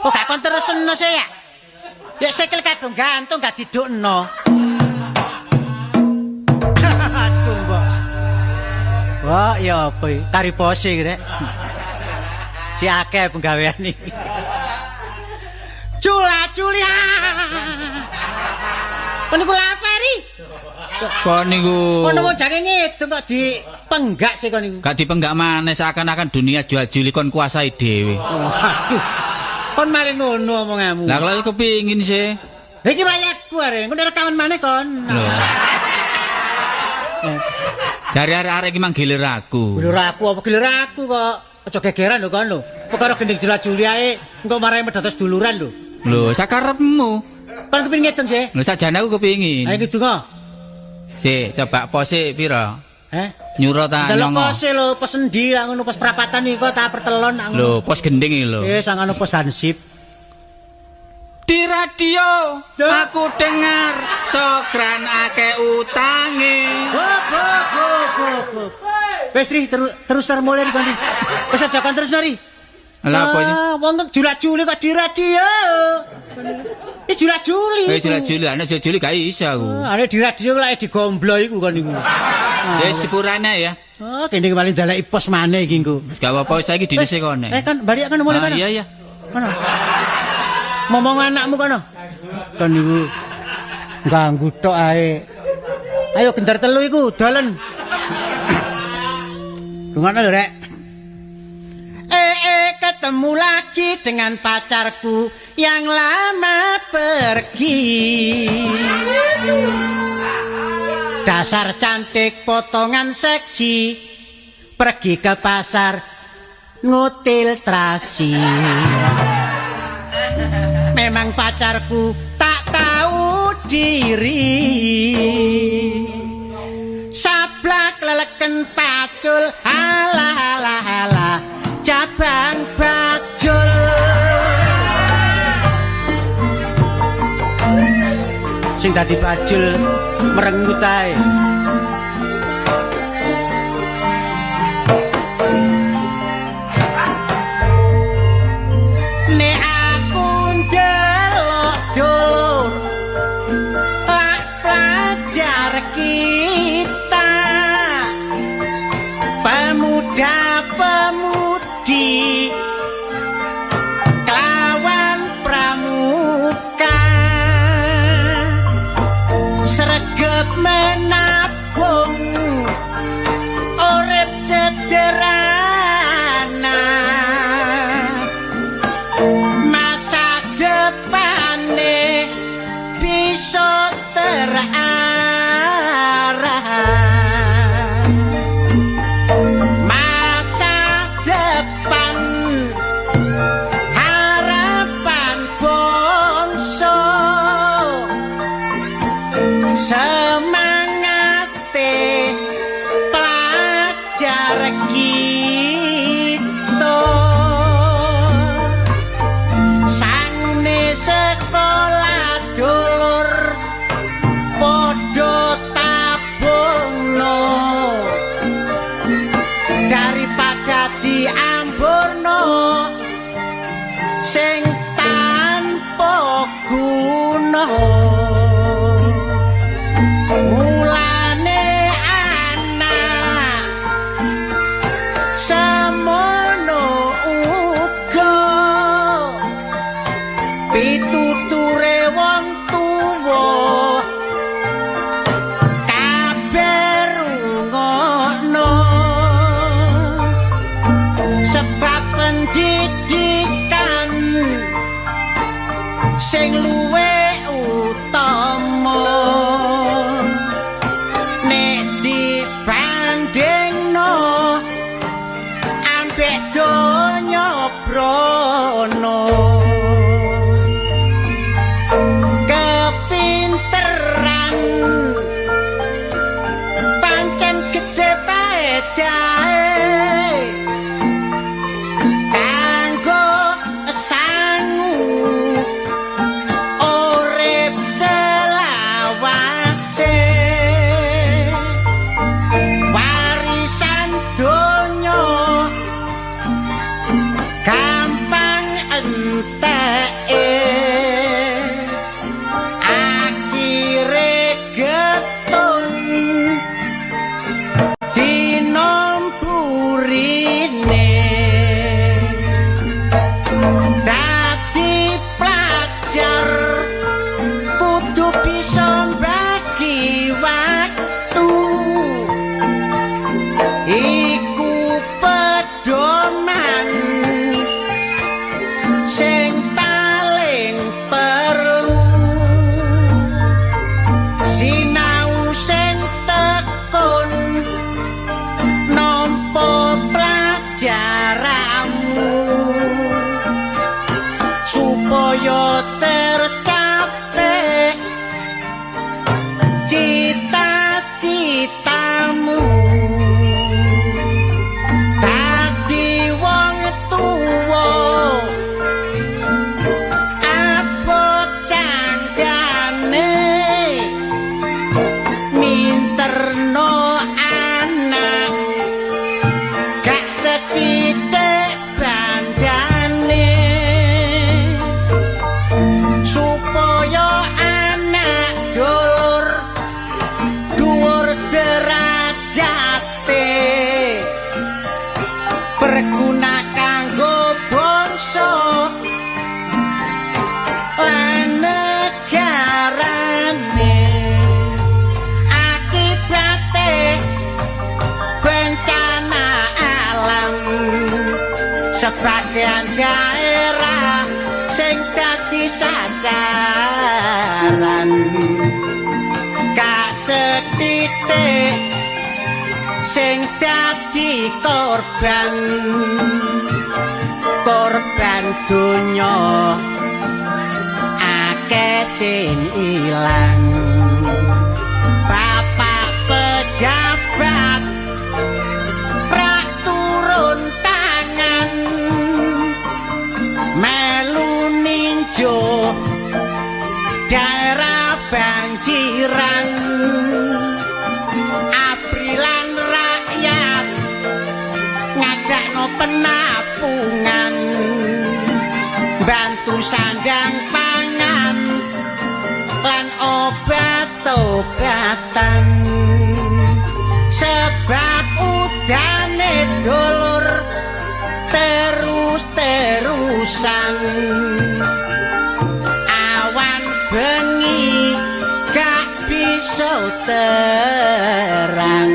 Kok gak kon terusno sih ya? Ya sikil kadung gantung gak didukno. Aduh, Mbok. Wah, ya apa iki? Kari pose iki rek. Si akeh penggawean iki. Cula culi. Kon niku lapari. Kok niku. Kono wong jange ngidung kok dipenggak sih kon niku. Gak dipenggak maneh seakan-akan dunia jual juli kon kuasai dhewe. Waduh. Kon malah ngono omonganmu. Lah kalau kepingin sih. Iki wayahku arek, ngono rekaman maneh kon. Lho. Jare arek-arek iki mang gilir aku. Gilir aku apa gilir aku kok? Aja gegeran lho kon lho. Perkara gending jula-juli ae engko marahi medados duluran lho. Lho, sakarepmu. Kon kepingin ngidung sih? Lho sajane aku kepingin. Ayo ngidung. Sik, coba pose pira? Heh? Nyuro ta Delok nyongo? pose lho, pos endi lak ngono pos perapatan iki kok ta pertelon lak ngono. Lho, pos gending iki lho. Eh, sang ngono pos hansip. Di radio aku dengar sokran akeh utange. Hop hop hop hop. Wis ri terus mulai ri kon. Wis aja kon terus ri. Lah apa iki? Wong jula-juli kok di radio. Iki jula-juli. Eh jula-juli, ana jula-juli gak iso aku. Ana di radio lek digomblo iku kon iku. Ya sepurane ya. Oh, kene paling daleki pos maneh iki engko. Wis gak apa-apa saiki dinese kone. Eh kan balik kan mulai kono. Iya iya. Kono. Ngomong anakmu kono. Kon iku ganggu tok ae. Ayo gendar telu iku dolen. Rungokno lho rek. Ketemu lagi dengan pacarku yang lama pergi. Dasar cantik potongan seksi, pergi ke pasar ngutil terasi. Memang pacarku tak tahu diri. Sablak leleken pacul, ala ala ala cabang bajul. Sing dadi bajul merenggut ae. Nek aku ndelok dulur lak pelajar kita, pemuda-pemudi kelawan pramuka, sregep menabung urip sederhana, masa depane bisa terarah. Masa depan harapan bangsa, semangate pelajar kita, sangune sekolah dulur padha tabungno, daripada diamburno sing tanpa guna. Mulane anak semono uga pituture wong tuwa kabeh rungokno, sebab pendidikan sing luwih utama nek dibandingno ambek donya brana. Kepinteran pancen gedhe paedahe kanggo sangu urip selawase, warisan donya gampang entek. sing paling perlu, sinau sing tekun nampa pelajaranmu supaya tercapai cita-citamu. Dadi wong tuwa abot sanggane, minterno anak gak sethithik bandane, supaya anak dulur dhuwur derajate, berguna kanggo bangsa lan negarane. Akibate bencana alam sebagian daerah sing dadi sasaran gak sethithik sing dadi korban, korban donya akeh sing ilang. Bapak pejabat rak turun tangan melu ninjo daerah banjiran, aprilan rakyat ngadakno penapungan, bantu sandang pangan lan obat-obatan. Sebab udane dulur terus-terusan, awan bengi gak bisa terang.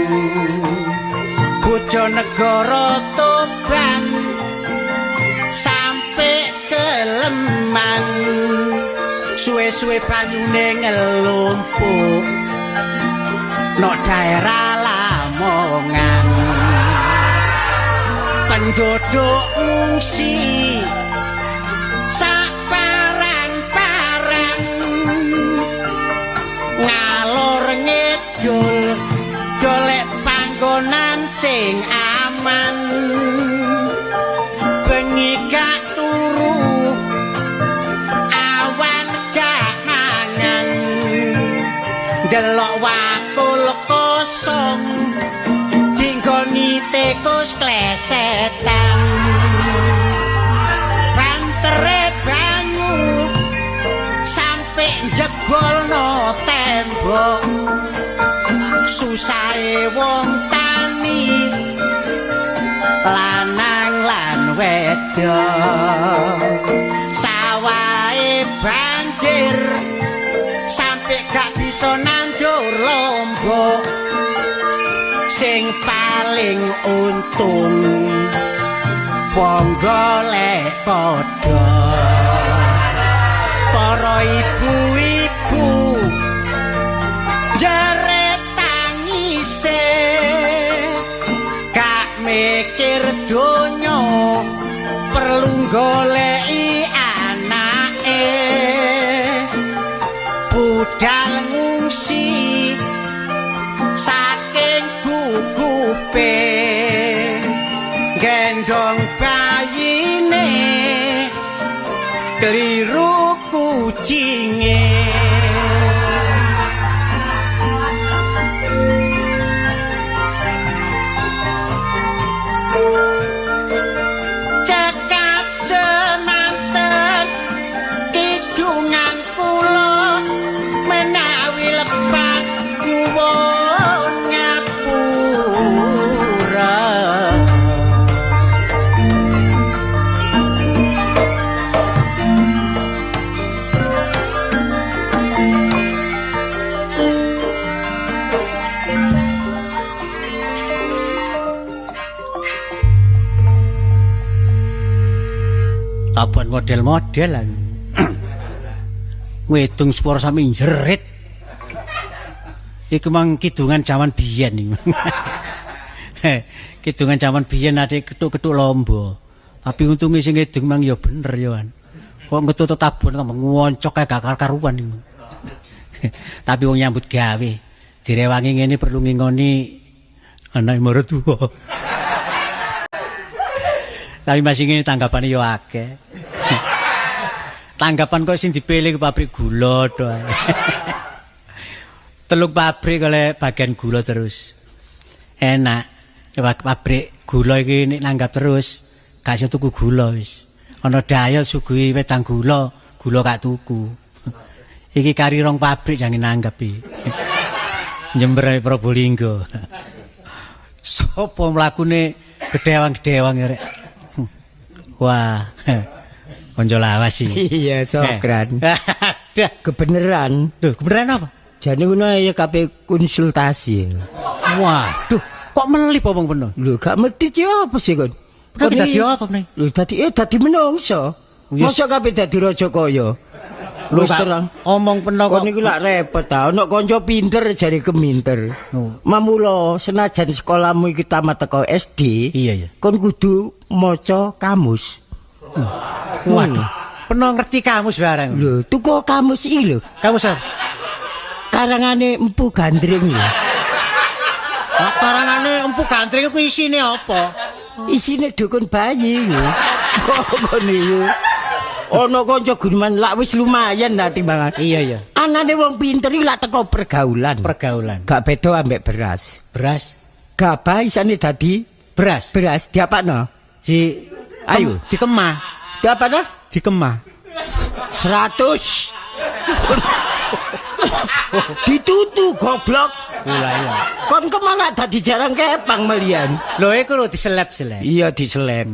Bojonegoro Tuban sampe keleman, suwe-suwe banyune ngelumpuk no daerah Lamongan. Penduduk ngungsi sak parang-parang, ngalor ngidul golek panggonan sing aman. Bengi gak turu, awan gak mangan, delok wakul kosong dinggoni tikus klesetan. Bantere banyu sampe njebolno tembok, susahe wong tani lanang lan wedok. Sawahe banjir sampe gak bisa nandur lombok, sing paling untung wong golek kodhok. Para ibu-ibu jeret tangise gak mikir donya, perlu goleki anake. Budal ngungsi saking gugupe, gendong bayine keliru kucinge. Cekap semanten kidungan kula menawi lepat nyuwun ngapura. Tabuhan model-model aku. Ngidung swara sami jerit. Iku mang kidungan jaman biyen iki. Kidungan jaman biyen ade ketuk-ketuk lombo. Tapi untunge sing ngidung mang ya bener ya kan. Kok ngetut tabuhan tambah ngoncok kae gak karuan iku. Tapi wong nyambut gawe direwangi ngene perlu ngingoni anak mertua. Tapi masih ngene tanggapane ya akeh. Tanggapan kok sing dipilih ke pabrik gula tok. Telung pabrik oleh bagian gula terus. Enak. Pabrik gula iki nek nanggap terus gak iso tuku gula wis. Ana daya suguhi wedang gula, gula gak tuku. Iki kari rong pabrik jangan nanggap iki. Jember ae Probolinggo. Sopo mlakune gedewang-gedewang rek. Wah. Konco lawas iki. Iya, Sokran. Aduh, kebeneran. Duh, kebeneran apa? Jane ngono ya kabeh konsultasi. Waduh, kok melip omong penuh? Lho, gak mesti apa sih kon? Kon dadi apa meneh? Lho, dadi menungso. Mosok kabeh dadi raja kaya. Lho, terang omong penuh kok. Kon niku lak repot ta, ana kanca pinter jare keminter. Oh. Mamula senajan sekolahmu iki tamat teko SD, iya iya. Kon kudu maca kamus. Waduh, penuh ngerti kamus barang. Lho, tuku kamus iki lho. Kamus apa? Karangane Empu Gandring lho. Lah karangane Empu Gandring iku isine apa? Isine dukun bayi lho. Kok ngono iku? Ana kanca guneman lak wis lumayan ta timbangan. Iya iya. Anane wong pinter iki lak teko pergaulan. Pergaulan. Gak beda ambek beras. Beras. Gabah isane dadi beras. Beras diapakno? Di ayo dikemah. Diapakno? Dikemah. 100. Ditutu goblok. Lah iya. Kon kemana dadi jarang kepang melian. Lho iku lho diselep-selep. Iya diselep.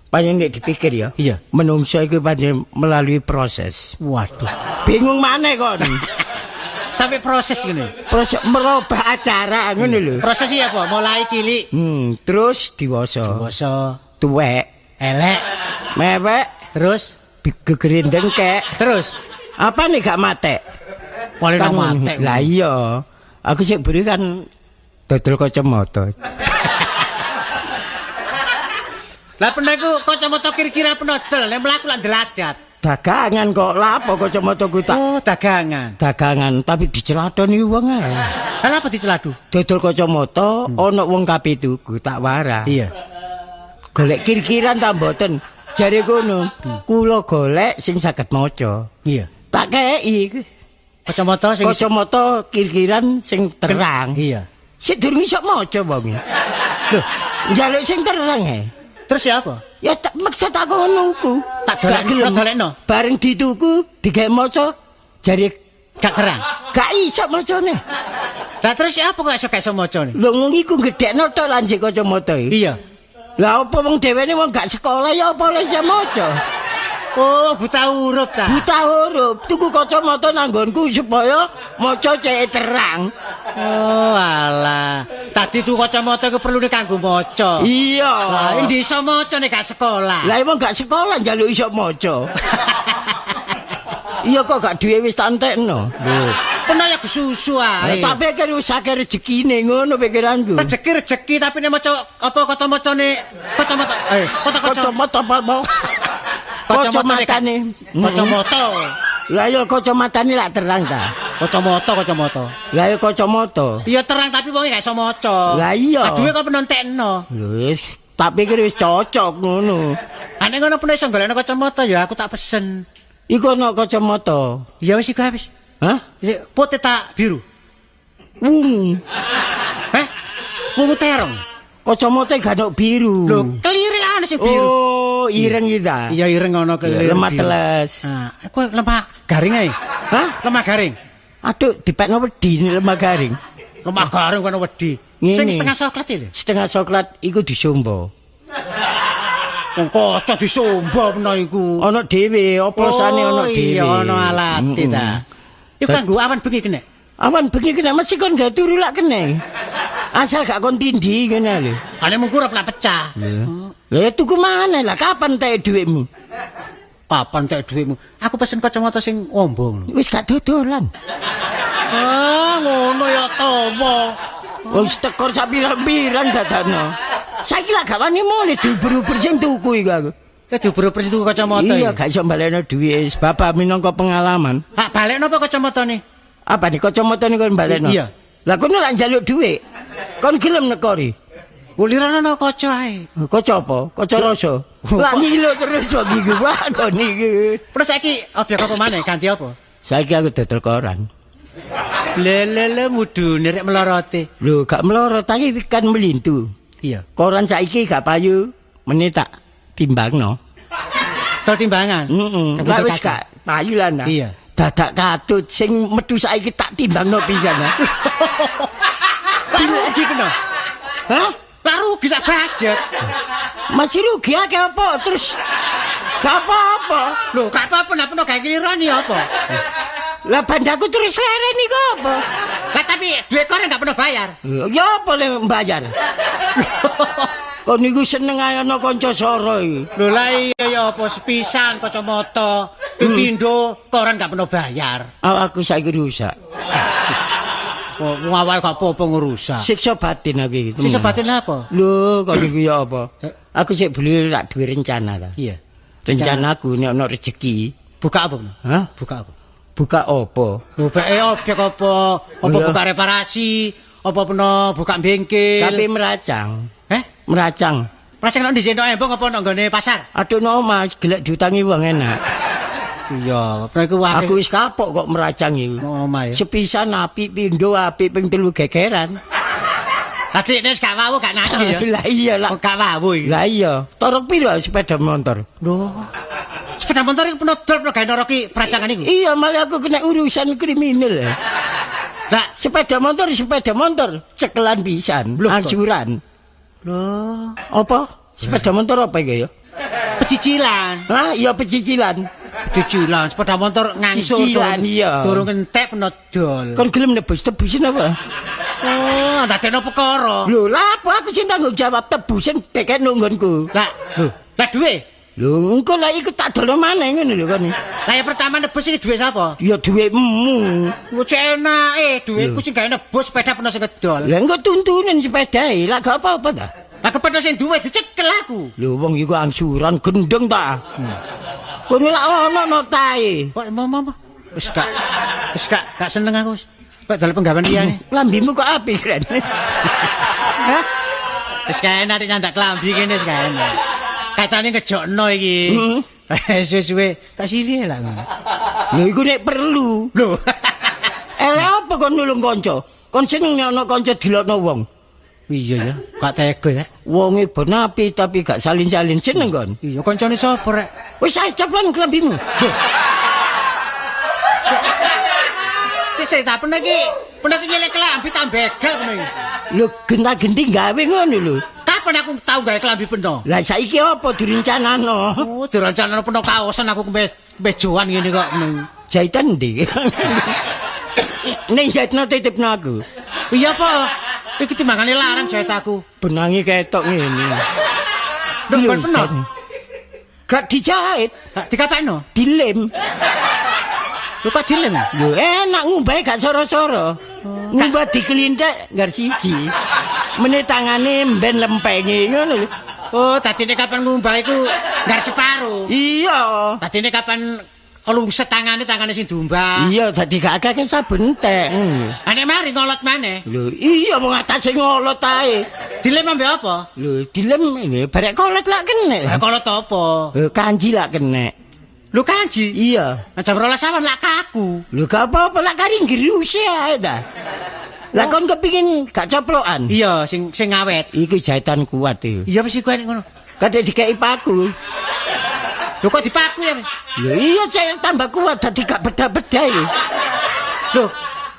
Pancen nek dipikir ya. Iya. Menungso iku pancen melalui proses. Waduh. Bingung maneh kon. Sampai proses ngene. Proses merubah acara ngono lho. Proses iki apa? Mulai cilik. Terus dewasa. Dewasa, tuwek, elek, mewek, terus gegerin dengkek. Terus apa nih gak matek? Paling kan, matek. Lah iya. Aku sik buri kan dodol kacamata. Lah pernah iku kacamata kira-kira penodol nek mlaku lak ndeladat. Dagangan kok lapo kacamataku tak. Oh, dagangan. Dagangan tapi diceladoni wong ae. Lah apa diceladu? Dodol kacamata ana wong kabeh tuku tak warah. Iya. Golek kira-kiran ta mboten? Jare kono, kula golek sing saged maca. Iya. Tak kei kacamata sing kacamata kira-kiran sing terang. Iya. Sik durung iso maca wong. Lho, njaluk sing terang e. Terus ya apa? Ya tak maksa tak ngono ku. Tak golekno. Bareng dituku digawe maca jare gak terang. Gak iso macane. Lah terus ya apa kok iso gak iso macane? Lho wong iku gedhekno tok lanjut kacamata iki. Iya. Lah apa wong dhewene wong gak sekolah ya apa iso maca? Oh, buta huruf ta. Buta huruf. Tuku kacamata nanggonku supaya maca cek terang. Oh, alah. Tadi tuku kacamata iku perlune kanggo maca. Iya. Lah endi iso maca nek gak sekolah? Lah emang gak sekolah njaluk iso maca. Iya kok gak duwe wis tak entekno. Lho, peno ya kesusu ae. Tak pikir wis akeh rezekine ngono pikiranku. Rezeki-rezeki tapi nek maca apa kacamatane kacamata kacamata apa? Kacamatane. Kacamata. Lah ya kacamatane lak terang ta. Kacamata, kacamata. Lah ya kacamata. Iya terang tapi wong gak iso maca. Lah iya. Duwe kok penontekno. Lho wis, tak pikir wis cocok ngono. Ane ngono peno iso golekno kacamata ya aku tak pesen. Iku ana kacamata. Ya wis iku wis. Hah? Putih tak biru? Wungu. Heh? Wungu terong. Kacamata gak ono biru. Lho, kelire lah ana sing biru. Oh, ireng iki ta. Iya ireng ana kelir. Lemah teles. Nah, kowe lemah garing ae. Hah? Lemah garing. Aduh, dipekno wedi lemah garing. Lemah garing kono wedi. Sing setengah soklat iki lho. Setengah soklat iku disombo. Wong kaca disombo mena iku. Ana dhewe, oplosane ana dhewe. Iya, ana alate ta. Iku kanggo awan bengi kene. Awan bengi kene mesti kon gawe turu lak kene. Asal gak kon tindhi ngene lho. Ane mung kurep lak pecah. Lha tuku maneh lah kapan tek dhuwitmu? Kapan tek dhuwitmu? Aku pesen kacamata sing ombo. Wis gak dodolan. Ah, ngono ya tawa. Wis tekor sak pirang-pirang dadakno. Saiki lak gak wani mulih diuber-uber sing tuku iku aku. Kowe diuber-uber sing tuku kacamata. Iya, gak iso balekno dhuwit wis bapak minangka pengalaman. Hak balekno apa kacamatane? Apa nih kacamatane kon balekno? Iya. Lah kono lak njaluk dhuwit. Kon gelem nekori. Uliran ana kaca ae. Kaca apa? Kaca rasa. Lah ngilo terus wong iku. Wah, kon iki. Terus saiki objek apa maneh? Ganti apa? Saiki aku dodol koran. Lelele mudune rek melorote. Lho, gak melorot iki kan melintu. Iya. Koran saiki gak payu, meneh tak timbangno. Tol timbangan? Heeh. Lah wis gak payu lah nah. Iya. Dadak katut sing metu saiki tak timbangno pisan. Rugi kena. Hah? Lah rugi sak budget. Masih rugi akeh apa terus gak apa-apa. Lho, gak apa-apa nek peno gawe kelirani apa? Lah bandaku terus leren iku apa? Lah tapi duit koran gak pernah bayar. Ya apa le mbayar? Kon niku seneng ae ana kanca soro iki. Lho lah iya ya apa sepisan kacamata, pindho koran gak pernah bayar. Awakku saiki rusak. Wong awake gak apa-apa ngrusak. Siksa batin aku iki. Siksa batin lha apa? Lho kon niku ya apa? Aku sik beli rak duwe rencana ta. Iya. Rencanaku nek ana rezeki, buka apa? Hah? Buka apa? Buka apa? Lho beke objek apa? Apa buka reparasi? Apa peno buka bengkel? Tapi meracang. Heh? Meracang. Meracang nang ndi tok embong apa nang nggone pasar? Aduh no Mas, gelek diutangi wong enak. Iya, peno iku wae. Aku wis kapok kok meracang iku. Nang omah ya. Sepisan apik pindho apik ping 3 gegeran. Lah dekne wis gak wawu gak nagih ya. Lah iya lah. Kok gak wawu iki. Lah iya, torok piro sepeda motor? Lho. Sepeda motor iku peno dol peno gawe noroki peracangan iku. Iya, malah aku kena urusan kriminal. Lah sepeda motor cekelan pisan, angsuran. Lho, apa? Sepeda motor apa iki ya? Pecicilan. Hah, iya pecicilan. Pecicilan, sepeda motor ngangsur. Cicilan iya. Durung entek peno dol. Kon gelem nebus tebusin apa? Oh, ndadekno perkara. Lho, lha apa aku sing tanggung jawab tebusin dekek nunggonku. Lah, lho, lah duwe. Lho, engko lah iku tak dolo maneh ngono lho kon. Lah yang pertama nebus iki duwe sapa? Ya duwekmu. Wah, cek enake, duweku sing gawe nebus sepeda peno sing ngedol. Lah engko tuntunen sepedae, lah gak apa-apa ta. Lah kepethuk sing duwe dicekel aku. Lho wong iku angsuran gendeng ta. Kono lak ono notae. Kok mau. Wis gak seneng aku. Kok dalam penggawean liyane. Lambimu kok apik, Ren. Hah? Wis kae enak nyandak klambi kene wis kae enak. Kaitane ngejokno iki. Suwe-suwe tak silih lah ngono. Lho iku nek perlu. Lho. Elek apa kon nulung kanca? Kon seneng nek ana kanca dilokno wong. Iya ya, gak tega ya. Wonge ben apik tapi gak salin-salin seneng kon. Iya, kancane sapa rek? Wis ae ceplan klambimu. Sik ta peno iki, peno iki nyelek klambi ta begal peno iki. Lho genta-genti gawe ngono lho. Kapan aku tau gawe klambi peno? Lah saiki apa direncanano? Oh, direncanano peno kaosan aku kemejoan ngene kok. Jahitan ndi? Ning jahitno titipno aku. Iya apa? Iki timbangane larang jahit aku. Benange ketok ngene. Lho kon peno? Gak dijahit, gak dikapakno? Dilem. Lho kok dilem? Lho enak ngumbahe gak soro-soro. Ngumbah dikelinthek nggar siji. Meneh tangane mben lempenge ngono lho. Oh, dadine kapan ngumbah iku nggar separo. Iya. Dadine kapan lungset tangane sing diumbah. Iya, dadi gak akeh sabun entek. Ha nek mari ngolot maneh. Lho iya wong atase ngolot ae. Dilem ambek apa? Lho dilem barek kolot lak kenek. Lah kolot apa? Lho kanji lak kenek. Lho kanji? Iya. Jam 12 awan lak kaku. Lho gak apa-apa lak kari ngeruse ae ta. Lah kon kepingin gak coplokan? Iya, sing awet. Iku jahitan kuat iki. Iya wis iku enek ngono. Kadek dikeki paku. Lho kok dipaku ya? Lho iya cek tambah kuat dadi gak beda-beda iki. Lho,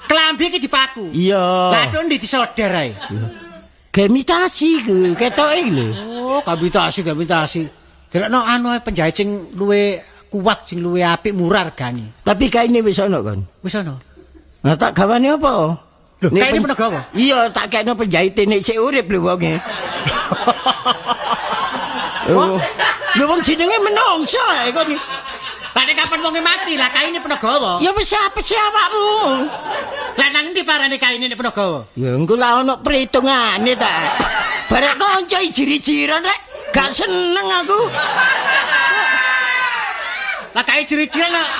klambi iki dipaku. Iya. Lah kok ndi disolder ae? Gemitasi iku ketoke lho. Oh, gemitasi. Delokno anu penjahit sing luwe kuat sing luwe apik murah regane. Tapi kaine wis ana kon. Wis ana. Lah tak gawane apa? Lho, kaine peno gawa? Iya, tak kekno penjahite nek sik urip lho wonge. Lho wong jenenge menungso ae kon. Lah nek kapan wonge mati lah kaine peno gawa. Ya wis apa sih awakmu? Lah nang endi parane kaine nek peno gawa? Ya engko lah ono perhitungane ta. Barek kanca jiri-jiran rek, gak seneng aku. Lah kae jiri-jiran kok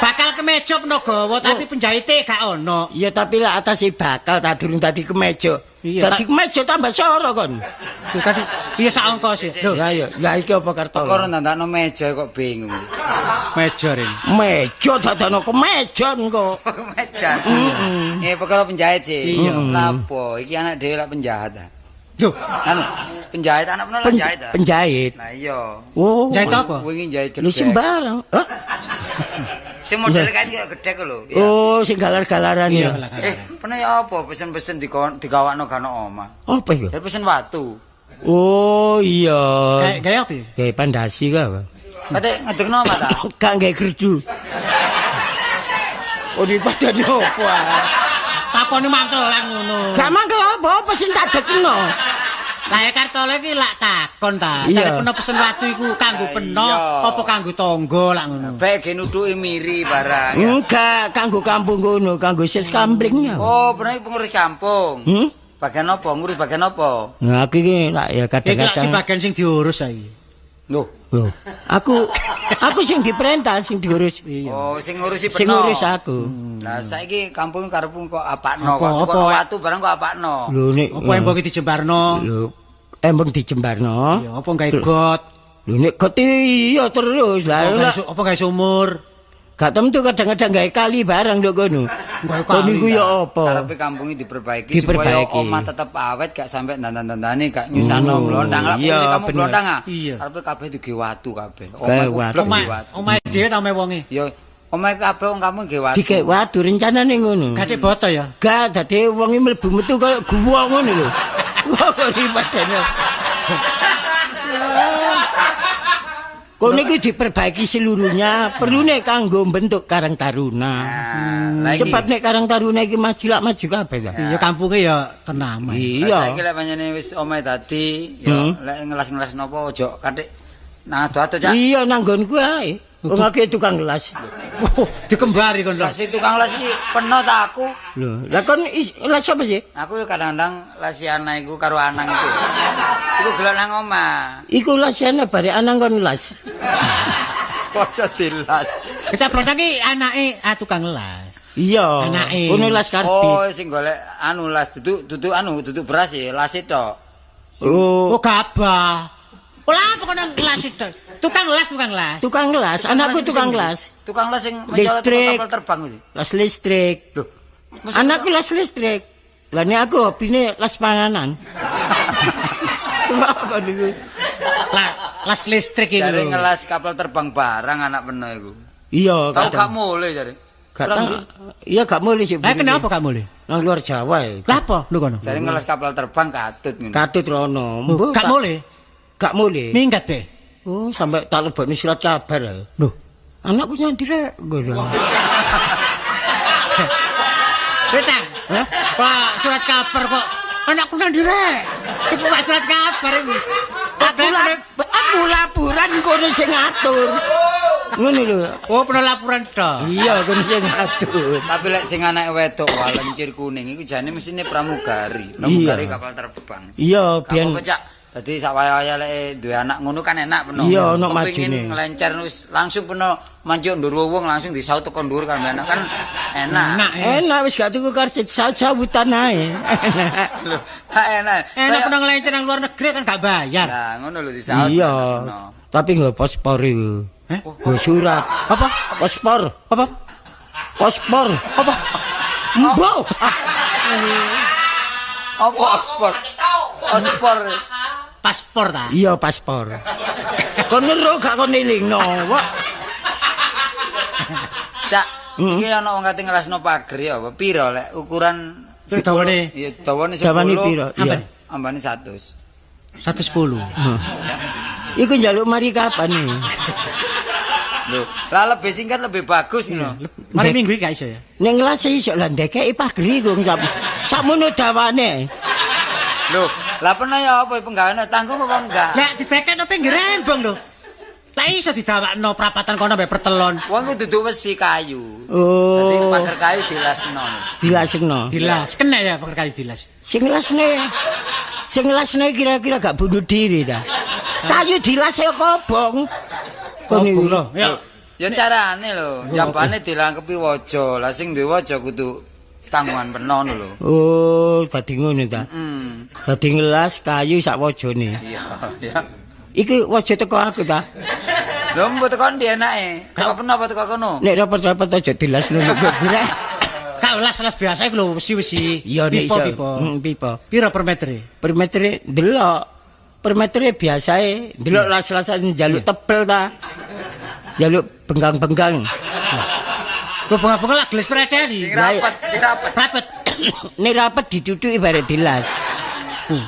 bakal kemeja peno gawa tapi penjahite gak ono. Ya tapi lah atase bakal ta durung dadi kemeja. Dadi kemeja tambah soro kon. Lho tadi piye sak ongkos e? Lho. Lah iya, lah iki apa Kartolo? Perkara ndandakno meja kok bingung. Meja rene. Meja dadakno kemejan kok. Kemeja. Heeh. Perkara penjahit sih. Lah apa iki anak dhewe lak penjahat ta. Lho, anu penjahit anak peno lak jahit ta? Penjahit. Lah iya. Oh. Jahit apa? Wingi jahit gedhek. Lho sembarang. Hah? Sing model kan kaya gedhek lho. Oh, sing galar-galaran ya. Peno ya apa pesen-pesen digawakno gak ono omah. Apa iku? Ya pesen watu. Oh iya. Kayak apa? Kayak pandasi ka apa? Kate ngedekno omah ta? Gak nggae gerdu. Oh, di padane opo? Takone mangkelan ngono. Gak mangkel apa-apa sing tak dekno. Lah ya Kartolo iki lak takon ta. Jare peno pesen watu iku kanggo peno apa kanggo tangga lak ngono. Bae ge nutuki miri barang. Enggak, kanggo kampung ngono, kanggo sis kambling. Oh, peno iki pengurus kampung. Bagian apa? Ngurus bagian apa? Nah, aku iki lak ya kadang-kadang. Iki lak si bagian sing diurus saiki. Lho, aku sing diperintah sing diurus. Iya. Oh, sing ngurusi peno. Sing ngurus aku. Lah saiki kampung karepmu kok apakno kok watu barang kok apakno. Lho nek apa embong iki dijembarno? Lho, embong dijembarno. Iya, apa gawe got? Lho nek got iya terus. Lah apa gawe sumur? Gak tentu kadang-kadang gawe kali barang nduk kono. Gawe kali. Iku ya apa? Karepe kampung iki diperbaiki supaya omah tetep awet gak sampe dandan-dandane gak nyusahno blontang. Lah pokoknya kamu blontang ah. Karepe kabeh digawe watu kabeh. Omah omahe dhewe ta omahe wonge? Ya omahe kabeh wong kampung gawe watu. Digawe watu rencanane ngono. Gak boto ya? Gak dadi wong iki mlebu metu koyo guwa ngono lho. Kok padane. Kono iki diperbaiki seluruhnya, perlune kanggo bentuk Karang Taruna. Sebab nek Karang Taruna iki maju lak maju kabeh ta. Iya kampunge ya tenaman. Iya. Saiki lek panjenengan wis omahe dadi ya lek ngelas-ngelas napa aja kathik nang ado-ado Cak. Iya nang nggonku ae. Wong akeh tukang las. Dikembari kon las. Lah tukang las iki peno ta aku. Lho, lah kon las apa sih? Aku yo kadang-kadang lasiana iku karo Anang iku. Iku gelek nang omah. Iku lasiana bare Anang kon las. Kok dilas. Kecap Blondang iki anake tukang las. Iya. Anake. Kono las karbit. Oh, sing golek anu las duduk anu duduk beras ya, las tok. Oh, gabah. Olah pokoknya las itu. Tukang las, tukang las. Tukang las, anakku tukang las. Tukang las sing mencolot kapal terbang itu. Las listrik. Loh, anakku las listrik. Lah nek aku hobine las panganan. Kok niku? Las listrik iku lho. Jare ngelas kapal terbang barang anak peno iku. Iya, tau gak mulih jare. Gak iya gak mulih sih. Lah kenapa gak mulih? Nang luar Jawa ya. Lah apa lho kono? Jare ngelas kapal terbang katut ngono. Katut rono. Gak mulih. Gak mulih. Minggat be. Oh, sampai tak lebokne surat kabar. Loh, anakku nyandi rek ngono. Retang. Hah? Pak, surat kabar kok anakku nandi rek. Iku pak surat kabar iku. Aku laporan kono sing ngatur. Ngono lho. Oh, pernah laporan tok. Iya, kono sing ngatur. Tapi lek sing anake wedok walencir kuning iku jane mesine pramugari. Pramugari kapal terbang. Iya, biyen. Dadi sak waya-waya lek duwe anak ngono kan enak peno. Iya, ono majune. Kepengin nglencer wis langsung peno manjuk ndur wong langsung disaut teko ndur kan enak kan enak. Enak wis gak tuku karsit saut-sautan ae. Enak. Lho, enak. Enak peno nglencer nang luar negeri kan gak bayar. Lah ngono lho disaut. Iya. Tapi nggo paspor iku. Nggo surat. Apa? Paspor. Apa? Paspor. Apa? Mbok. Apa paspor? Paspor. Paspor ta? Iya, paspor. Kon ngero gak kon elingno, wak. Cak, iki ana wong kate ngelasno pager ya apa? Piro lek ukuran dawane? Iya, dawane 10. Dawane piro? Iya. Ambane 100. 110. Iku njaluk mari kapan nih? Lho, lah lebih singkat lebih bagus ngono. Mari minggu iki gak iso ya. Ning ngelas iso lah ndekeki pager iku sakmono dawane. Lho, lah pernah ya apa penggaweane tanggung apa enggak? Lah didekekno pinggir rembong lho. Lah Lah iso didawakno prapatan kono mbek pertelon. Wong ku dudu wesi kayu. Oh. Dadi pager kayu dilasno. Dilasno. Dilas. Kena ya pager kayu dilas. Sing lasne. Sing lasne kira-kira gak bunuh diri ta. Kayu dilas ya kobong. Kon Kobong lho. Ya. Ya carane lho, jabane dilangkepi waja. Lah sing duwe waja kudu tanggungan peno lho. Oh, dadi ngono ta. Heeh. Dadi ngelas kayu sak wajane. Iya, iya. Iki waja teko aku ta. Lho mbok teko ndi enake? Teko peno apa teko kono? Nek repot-repot aja dilas ngono kok. Kak las-las biasa iku lho wesi-wesi. Iya nek iso. Pipa. Pipa. Piro per meter? Per meter delok. Per meter biasae delok las-lasan njaluk tebel ta. Njaluk benggang-benggang. Lho benggang-benggang lak gelis preteli. Sing rapet, sing rapet. Rapet. Nek rapet ditutuki barek dilas.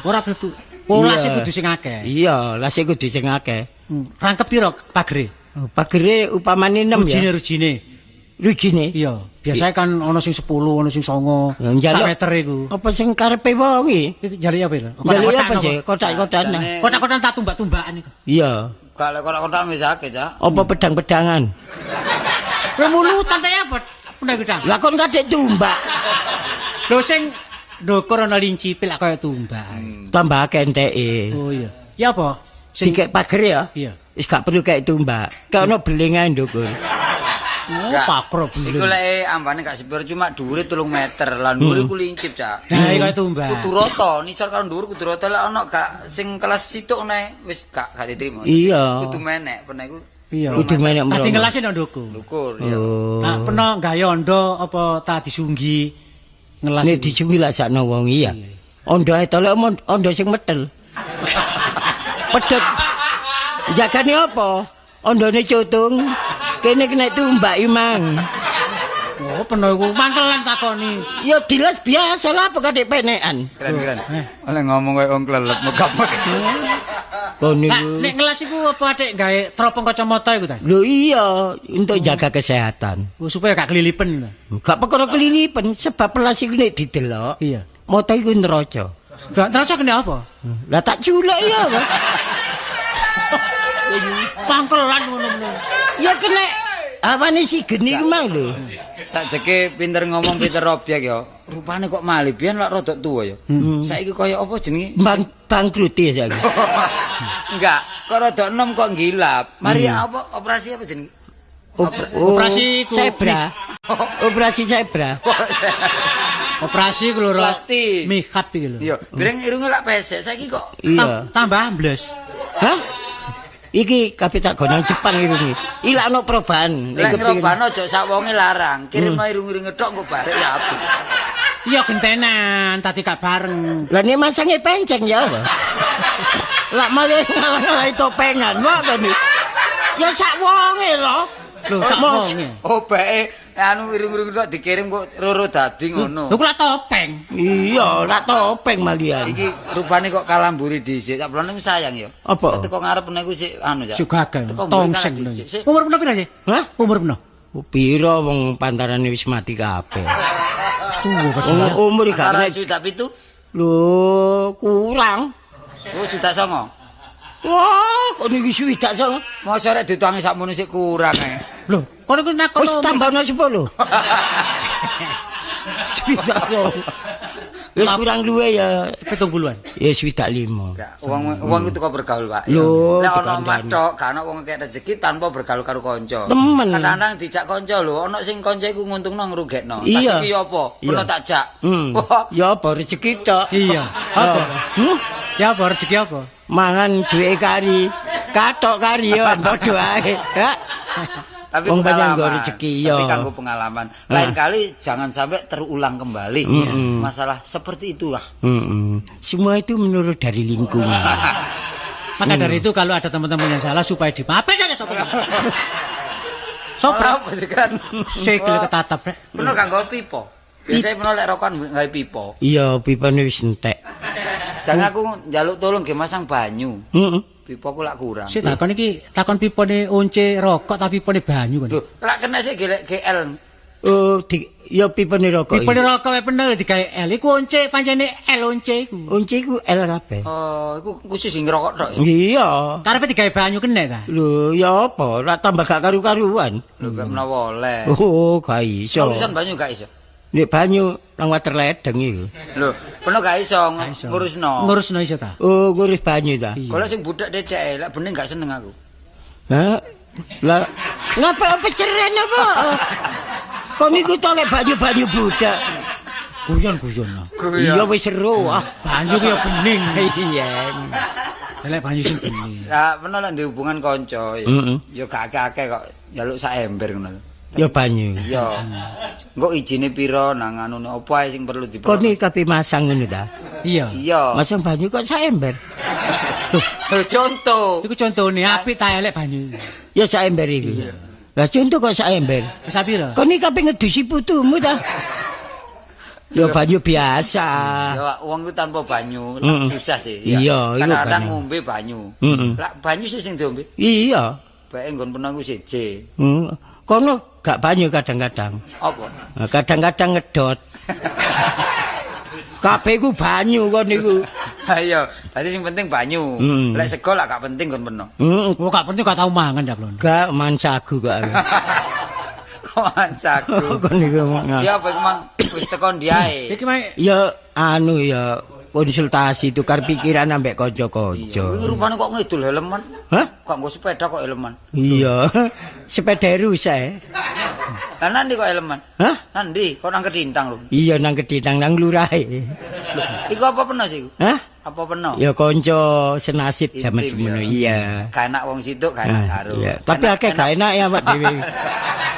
Ora kudu. Oh, lase kudu sing akeh. Iya, lase kudu sing akeh. Rangkep piro pagere? Pagere upamane 6 ya. Rujine. Rujine? Iya, biasanya kan ana sing 10, ana sing 9. Sak meter iku. Apa sing karepe wong iki? Iki njaluk apa lho? Njaluk apa sih? Kotak-kotakan. Kotak-kotakan tak tumbak-tumbakan iku. Iya. Gak lek kotak-kotakan wis akeh, Cak. Apa pedang-pedangan? Kowe mulutan ta ya apa? Pedang-pedang. Lah kon kadek tumbak. Lho sing ndukur ana lincipe lak kaya tumbak. Tambah akeh enteke. Oh iya. Ya apa? Sing dikek pager ya? Iya. Wis gak perlu kek tumbak. Kok ana beling ae ndukur. Oh, pakro beling. Iku lek ambane gak sepiro cuma dhuwure 3 meter. Lah dhuwure iku lincip, Cak. Nah, iki kaya tumbak. Kudu rata, nisor karo dhuwur kudu rata lek ana gak sing kelas situk nae wis gak diterima. Iya. Kudu menek, peno iku. Iya. Kudu menek mrono. Dadi ngelase nang ndukur. Ndukur, iya. Lah peno gawe ondo apa ta disunggi ngelas. Nek disunggi lak sakno wong iya. Ondo ae to lek ondo sing metel. Pedhot. Jagane apa? Ondone cutung. Kene kena tumbak imang. Oh, peno iku mangkelan takoni. Ya dilas biasa lah apa kadek penekan. Keren-keren. Oleh ngomong koyo wong klelep megap-megap. Kon niku. Nek ngelas iku apa adek gawe teropong kacamata iku ta? Lho iya, untuk jaga kesehatan. Oh, supaya gak kelilipen. Gak perkara kelilipen, sebab pelas iku nek didelok. Iya. Mata iku neroco. Gak neroco kena apa? Lah tak culek ya apa? Pangkelan ngono-ngono. Ya kena awane si geni ku mang lho. Sakjeke pinter ngomong pinter obyek ya. Rupane kok malih biyen lak rodok tuwa ya. Saiki kaya apa jenenge? Bangkrut ya saiki. Enggak, kok rodok enom kok gilap. Mari apa operasi apa jenenge? Operasi zebra. Operasi zebra. Operasi ku lho plastik. Mihap iki lho. Iya, bireng irunge lak pesek saiki kok tambah ambles. Hah? Iki kabeh tak gonang Jepang irunge. Ilak ono perubahan. Lek ngrobano aja sak wonge larang, kirimno irung-irunge tok kok barek ya apik. Iya gentenan, tadi gak bareng. Lah nek masange penceng ya apa? Lak malah ngalah-ngalahi topengan wae to. Ya sak wonge lho. Lho sak wonge. Obeke anu irung-irung tok dikirim kok roro dadi ngono. Lho kok lak topeng. Iya, lak topeng malian. Iki rupane kok kalamburi dhisik. Sak bulane sayang ya. Apa? Teko ngarep niku sik anu ya. Sik gagal. Tongseng. Umur peno pira sih? Hah? Umur peno? Pira wong pantarane wis mati kabeh. Tuwa padahal. Umur gak nek 67. Lho, kurang. Oh, 69. Wah, kok niki 69. Mosok rek ditangi sakmono sik kurang ae. Lho, kono iku nakon. Wis tambahno 10. 69. Wis kurang luwe ya 70-an. Ya 65. Wong wong itu kok bergaul, Pak. Lek ana omah tok, gak ana wong kek rezeki tanpa bergaul karo kanca. Kadang-kadang dijak kanca lho, ana sing kanca iku nguntungno ngrugekno. Tas iki ya apa? Peno tak jak. Ya apa rezeki tok. Iya. Apa? Ya apa rezeki apa? Mangan duwe kari. Katok kari ya padha ae. Tapi pengalaman, rezeki, tapi kanggo pengalaman. Lain kali jangan sampai terulang kembali masalah seperti itulah. Semua itu menurut dari lingkungan. Maka dari itu kalau ada teman-teman yang salah supaya dimaafin saja sopo. Sopo sih kan? Sikil ketatap rek. Peno kanggo pipa. Biasanya peno lek rokokan gawe pipa. Iya, pipane wis entek. Jangan aku njaluk tolong ge masang banyu. Pipa ku lak kurang. Sik takon iki takon pipane once rokok tapi pipane banyu kon. Lho, lak kena sik gelek GL. Oh, di ya pipene rokok. Pipene rokok wae bener digawe L. Iku once pancene L once iku. Once iku L kabeh. Oh, iku khusus sing ngerokok tok ya. Iya. Karepe digawe banyu kene ta? Lho, ya apa? Lah tambah gak karu-karuan. Lho, gak menawa oleh. Oh, gak iso. Urusan banyu gak iso. Nek banyu nang water ledeng iku. Lho, peno gak iso ngurusno. Ngurusno iso ta? Oh, ngurus banyu ta. Golek sing budak dedeke, lek bening gak seneng aku. Hah? Lah ngapa peceren apa? Kon iku to lek banyu-banyu budak. Guyon-guyon. Iya wis seru ah. Banyu ku ya bening. Iya. Lek banyu sing bening. Lah peno lek ndek hubungan kanca ya. Ya gak akeh-akeh kok njaluk sak ember ngono. Ya banyu. Iya. Engko ijine pira nang anune apa ae sing perlu diperlu. Kon iki kape masang ngono ta? Iya. Iya. Masang banyu kok sak ember. Lho, contoh. Iku contone apik ta elek banyu. Ya sak ember iku. Lah contoh kok sak ember. Wis pira? Kon iki kape ngedusi putumu ta? Ya banyu biasa. Ya wong iku tanpa banyu susah sih. Iya, iku kadang ngombe banyu. Lah banyu sih sing diombe. Iya. Bae nggon peno iku siji. Kono gak banyu kadang-kadang. Apa? Kadang-kadang ngedot. Kabeh iku banyu kon niku. Ha iya, berarti sing penting banyu. Lek sego lak gak penting kon peno. Kok gak penting gak tau mangan ta, Blon. Gak man sagu kok aku. Kok man sagu. Kon niku. Ya apa iku mang wis teko ndi ae. Iki mang ya anu ya konsultasi tukar pikiran ambek kanca-kanca. Iki rupane kok ngidul helman. Hah? Kok nggo sepeda kok helman? Iya. Sepeda rusak. Lah nandi kok helman? Hah? Nandi kok nang Kedintang lho. Iya nang Kedintang nang lurahe. Iku apa peno sih iku? Hah? Apa peno? Ya kanca senasib jaman semono. Iya. Gak enak wong situk, gak enak karo. Iya. Tapi akeh gak enak ya awak dhewe.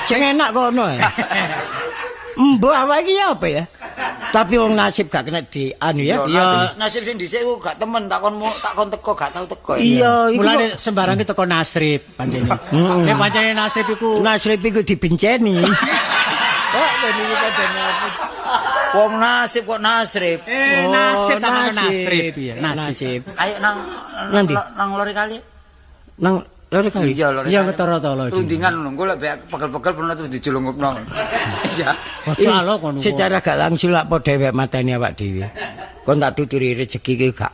Sing enak kono. Mbok awak iki apa ya? Tapi wong nasib gak kena di anu ya. Iya, nasib sing dhisik ku gak temen, tak kon teko gak tau teko. Iya, iku mulane sembarang ki teko nasrib pancene. Nek pancene nasrib iku nasrib iku dibenceni. Kok niku padha wong nasib kok nasrib. Nasib ta nasrib ya, nasib. Ayo nang nang lori kali. Nang lori kali. Iya, lori. Iya ketara to lho. Tundingan ngono, engko lek pegel-pegel pernah terus dijulungupno. Iya. Ojo kono. Secara gak langsung lak padha dhewek mateni awak dhewe. Kon tak tuturi rezeki ki gak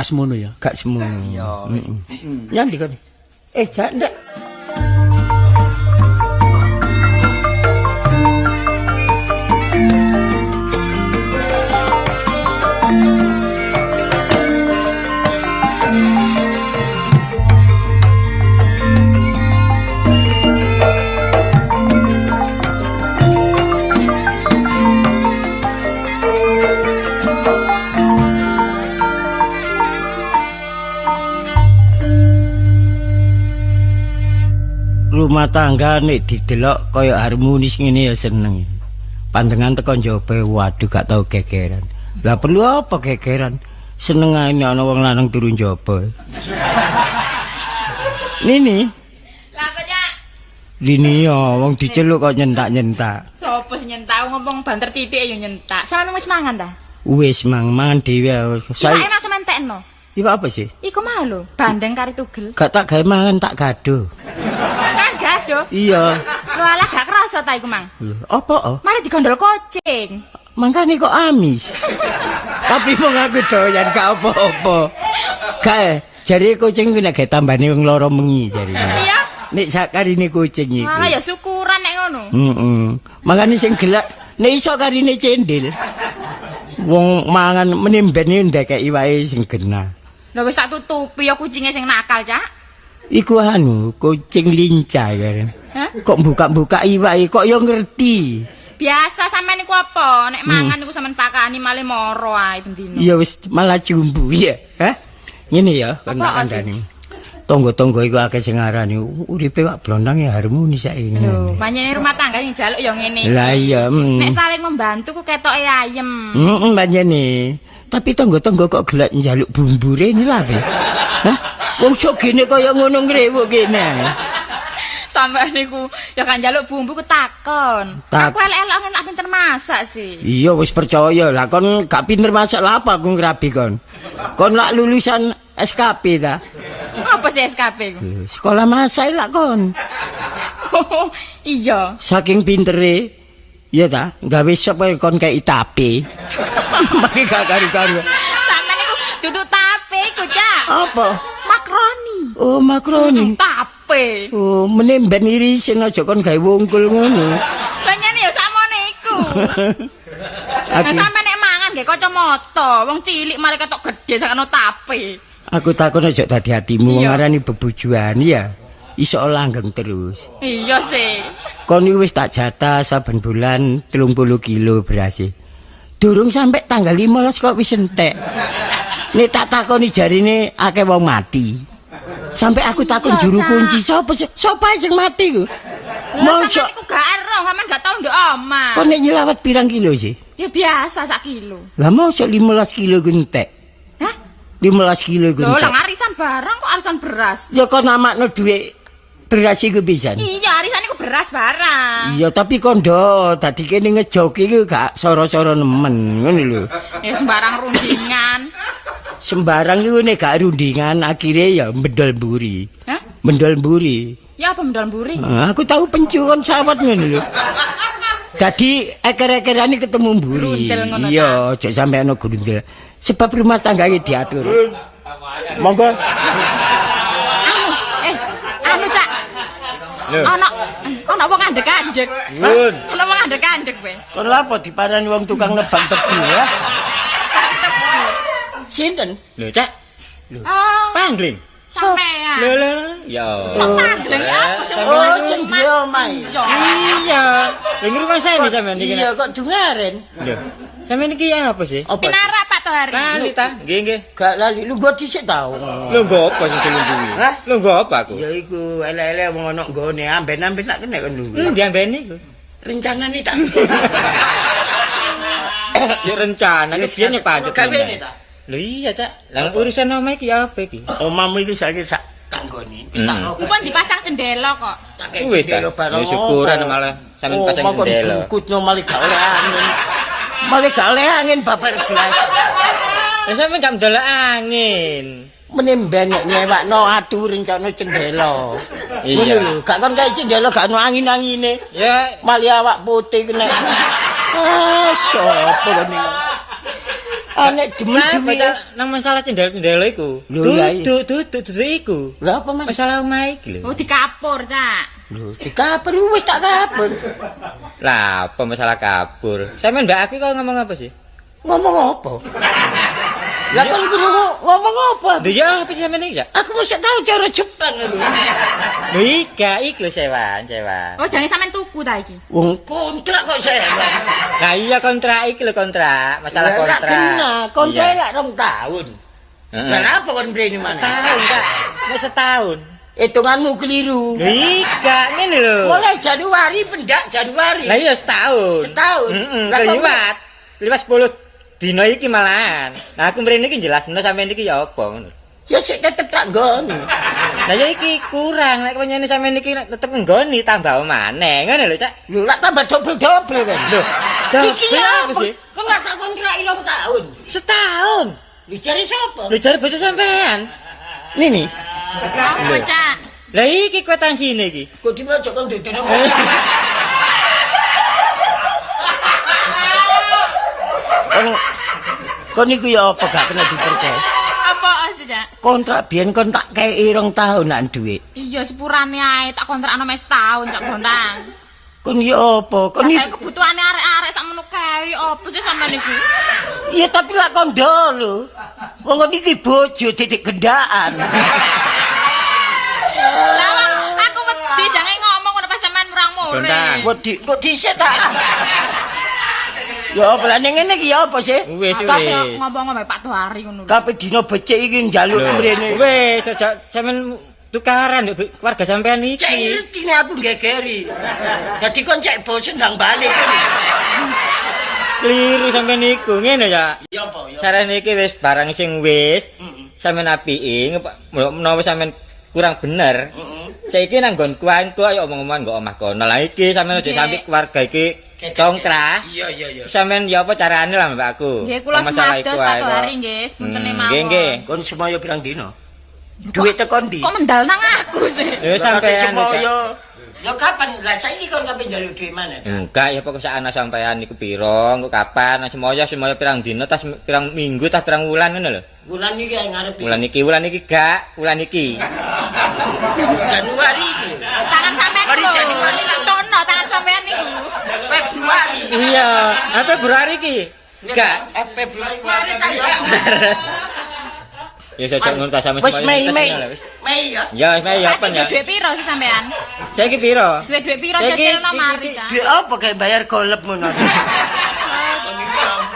semono ya. Gak semono. Iya. Nyandi kon. Jak ndak. Rumah tangga nek didelok kaya harmonis ngene ya seneng. Pandengan teko njaba waduh gak tau gegeran. Lah perlu apa gegeran? Seneng ae nek ana wong lanang turu njaba. Nini. Lah apa, Cak? Dini ya wong diceluk kok nyentak-nyentak. Sopo sing nyentak ngomong banter titik ya nyentak. Sampeyan wis mangan ta? Wis mangan dhewe. Saya emang sementekno. Iku apa sih? Iku mau lho, bandeng kari tugel. Gak tak gawe mangan tak gaduh. Gaduh. Iya. Lho alah gak kerasa ta iku, Mang? Lho, apa? Mari digondol kucing. Mangkane kok amis. Tapi wong aku doyan gak apa-apa. Gak, jare kucing ku nek gawe tambane wong loro mengi jare. Iya. Nek sakarine kucing iku. Malah ya syukuran nek ngono. Heeh. Mangkane sing gelak nek iso karine cendil. Wong mangan menimbene ndekeki wae sing genah. Lho wis tak tutupi ya kucinge sing nakal, Cak. Iku anu, kucing lincah ya. Hah? Kok buka-buka iwake kok ya ngerti. Biasa sampean niku apa? Nek mangan niku sampean pakani malih moro ae bendino. Iya wis malah jumbu ya. Hah? Ngene ya, kandhane. Tangga-tangga iku akeh sing ngarani uripe wak blondang ya harmonis saiki. Lho, pancene rumah tangga sing njaluk ya ngene. Lah iya. Nek saling membantu ku ketoke ayem. Heeh, pancene. Tapi tangga-tangga kok gelek njaluk bumbu rene lha. Hah? Wong sogene kaya ngono ngrewuk kene. Sampeyan niku ya kan njaluk bumbu ku takon. Aku elek-elek enak pinter masak sih. Iya wis percaya lah kon gak pinter masak lah apa aku ngrabi kon. Kon lak lulusan SKP ta? Apa sih SKP ku? Sekolah masak lak kon. Oh, iya. Saking pintere, iya ta, gawe sop kon kei tape. Mari gak karu-karu. Sampeyan niku duduk tape iku, Cak. Apa? Makroni. Oh, makroni. Tape. Oh, meneh ben irisin aja kon gawe wungkul ngono. Lah nyene ya sakmene iku. Lah sampeyan nek mangan nggih kacamata, wong cilik malah ketok gedhe sakno tape. Aku takon aja dadi hatimu wong ngarani bebujuan ya. Iso langgeng terus. Iya sih. Kon iki wis tak jatah saben bulan 30 kilo berase. Durung sampe tanggal 15 kok wis entek. Nek tak takoni jarine akeh wong mati. Sampai aku takon juru kunci sapa sih? Sapa sing mati ku? Mosok iku gak ero, sampean gak tau nduk omah. Kon nek nyelawat pirang kilo sih? Ya biasa sak kilo. Lah mosok 15 kilo ku entek. Hah? 15 kilo ku entek. Lho, lah arisan barang kok arisan beras. Ya kon namakno dhuwit beras iku pisan. Iya, arisan iku beras barang. Iya, tapi kondo dadi kene ngejoki iku gak soro-soro nemen, ngono lho. Ya sembarang rundingan. Sembarang iku nek gak rundingan akhire ya mendol mburi. Hah? Mendol mburi. Ya apa mendol mburi? Aku tahu pencuan sawat ngono lho. Dadi eker-ekerane ketemu mburi. Iya, aja sampe ana grundel. Sebab rumah tangga iki diatur. Monggo. Anu Cak. Ana wong andek-andek. Ana wong andek-andek kowe. Kon lha apa diparani wong tukang nebang tebu ya? Sinten? Lho, Cak. Lho. Pangling. Sampean. Lho lho. Ya. Pangling apa sing oh, sing duwe omahe. Iya. Lha ngrumah saya sampean iki. Iya, kok dungaren. Lho. Sampeyan iki apa sih? Pinarak Pak Tohari. Lali ta? Nggih, nggih. Gak lali, lu nggo dhisik ta. Lho nggo apa sing dilungguhi? Lho nggo apa aku? Ya iku elek-elek wong ana nggone amben-amben tak kena kon lungguh. Ndi ambene iku? Rencanane tak. Ya rencanane biyen ya pancet. Gawene ta? Lho iya, Cak. Lah urusan omah iki apa iki? Omahmu iki saiki sak tanggone. Wis tak Kupon dipasang cendela kok. Wis ta. Ya syukuran malah sampean pasang cendela. Kutno malah gak oleh angin. Malah gak oleh angin bapak blas. Lah sampean gak ndelok angin. Menimben nek nyewakno atu rencana cendela. Iya. Lho, gak kon kae cendela gak ono angin-angine. Ya, malah awak putih kena. Ah, sapa kon iki? Anek demen nang masalah cendela-cendela iku. Duduk iku. Lha apa mas? Masalah omah iki lho. Oh dikapur, Cak. Lho, dikapur wis tak kapur. Lah, apa masalah kapur? Sampeyan mbak aku kok ngomong apa sih? Ngomong apa? Lah kon ngomong apa? Lho ya apa sih sampeyan iki, Cak? Aku mesti tau cara Jepang lho. Lho iki lho sewan, sewan. Oh, jange sampean tuku ta iki? Wong kontrak kok sewa. Lah iya kontrak iki lho kontrak, masalah kontrak. Kena, kontrak lak 2 tahun. Lah apa kon mrene maneh? Tahun, Kak. Nek setahun. Hitunganmu keliru. Lho iki ngene lho. Mulai Januari pendak Januari. Lah iya setahun. Setahun. Heeh, liwat. Liwat 10 dina iki malahan. Nah aku mrene iki jelasno sampean iki ya apa ngono. Ya sik tetep tak nggoni. Lah ya iki kurang nek penyene sampean iki tetep nggoni tambah maneh ngono lho, Cak. Lho lak tambah dobel-dobel kan. Lho, iki apa sih? Kok lak tak kontrak 2 tahun. Setahun. Lho jare sapa? Lho jare bojo sampean. Nini. Apa, Cak? Lah iki kwitansine iki. Kok dimojo kon dodol. Kon iku ya apa gak kena dipercaya? Apa sih, Cak? Kontrak biyen kon tak kei 2 tahun nak dhuwit. Iya, sepurane ae tak kontrakno mek setahun, Cak Bontang. Kon ya apa? Kon iki kebutuhane arek-arek sakmono kae apa sih sampean iku? Iya, tapi lak kondo lho. Wong kon iki bojo titik gendaan. Lah aku wedi jange ngomong ngono pas sampean murang-muring. Wedi kok dhisik ta? Ya apa lah ning ngene iki ya apa sih? Wis wis. Ngomong-ngomong Pak Tohari ngono lho. Kabeh dina becik iki njaluk mrene. Wis aja sampean tukaran nduk keluarga sampean iki. Cek ngerti aku gegeri. Dadi kon cek bosen ndang balik. Keliru sampean niku ngene ya. Ya apa ya. Sarane iki wis barang sing wis sampean apiki menawa sampean kurang bener. Saiki nang nggonku ae kok ayo omong-omongan nggo omah kono. Lah iki sampean aja sampe keluarga iki congkrah. Iya iya iya. Sampean ya apa carane lah mbak aku. Nggih kula semados Pak Tohari nggih, sepuntene mawon. Nggih nggih. Kon semaya pirang dina? Duit teko ndi? Kok mendal nang aku sih? Ya sampean semoyo. Ya kapan? Lah saiki kon kape njaluk duit mana? Enggak, ya pokok sak ana sampean niku pira, engko kapan, semoyo semoyo pirang dina, tas pirang minggu, tas pirang wulan ngono lho. Wulan iki ngarep. Wulan iki gak, wulan iki. Januari iki. Tangan sampean lho. Januari tono tangan sampean niku. Februari. Iya, Februari iki. Gak, Februari mari ta ya. Ya sejak ngono ta sampe wis Mei Mei. Mei ya. Ya Mei ya apa ya? Duit piro sih sampean? Saiki piro? Duit piro cecilno mari ta. Duit apa kayak bayar golep ngono.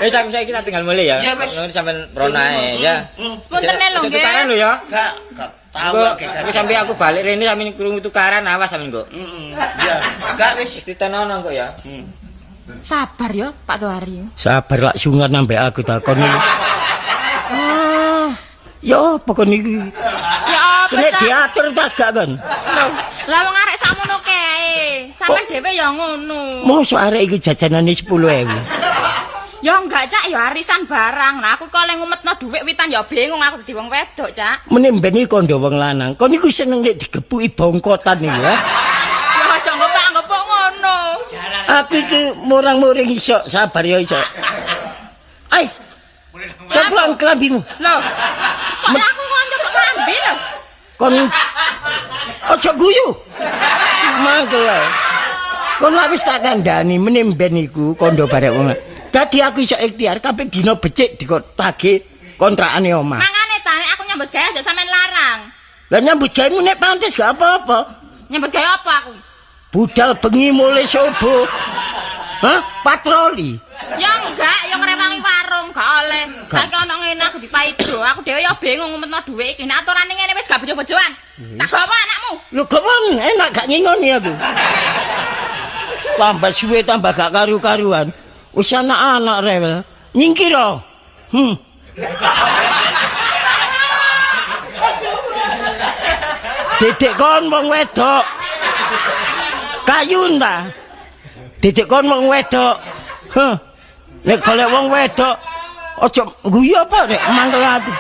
Wis aku saiki tak tinggal mulih ya. Ngono sampean rono ae ya. Sepuntene lho nggih. Tukaran lho ya. Gak tahu aku sampe aku balik rene sampe krungu tukaran awas sampean kok. Heeh. Ya, gak wis ditenono kok ya. Sabar ya Pak Tohari. Sabar lak sungan ambek aku takon iki. Ya apa kon iki? Ya apa? Kena diatur ta gak kon? Lah wong arek sakmono kae. Sampeyan dhewe ya ngono. Mosok arek iki jajanane 10.000. Ya enggak, Cak, ya arisan barang. Lah aku kok oleh ngumetno dhuwit witan ya bingung aku dadi wong wedok, Cak. Mene mben iki kandha wong lanang. Kon iku seneng nek digepuki bongkotan iki ya. Ya aja ngopok-ngopok ngono. Aku iki murang-muring iso, sabar ya iso. Ai. Coplok klambimu. Lho. Kok aku kon coplok klambi lho. Kon aja guyu. Mangkel ae. Kon lak wis tak kandhani mene mben iku kandha barek wong. Dadi aku iso ikhtiar kabeh dina becik dikotagih kontrakane omah. Mangane ta nek aku nyambut gawe aja sampean larang. Lah nyambut gawe nek pantes gak apa-apa. Nyambut gawe apa aku? Budal bengi mulai subuh. Hah? Patroli. Ya enggak, ya ngrewangi warung gak oleh. Saiki ana ngene aku dipaido. Aku dhewe ya bingung ngumetno dhuwit iki. Nek aturane ngene wis gak bojo-bojoan. Tak gawa anakmu. Lho gawon enak gak ngingoni aku. Tambah suwe tambah gak karu-karuan. Wis anak-anak rewel. Nyingkir. Dedek kon wong wedok. Kayun ta. Dedek kon wong wedok. Heh. Nek golek wong wedok aja guyu apa nek mangkel aku.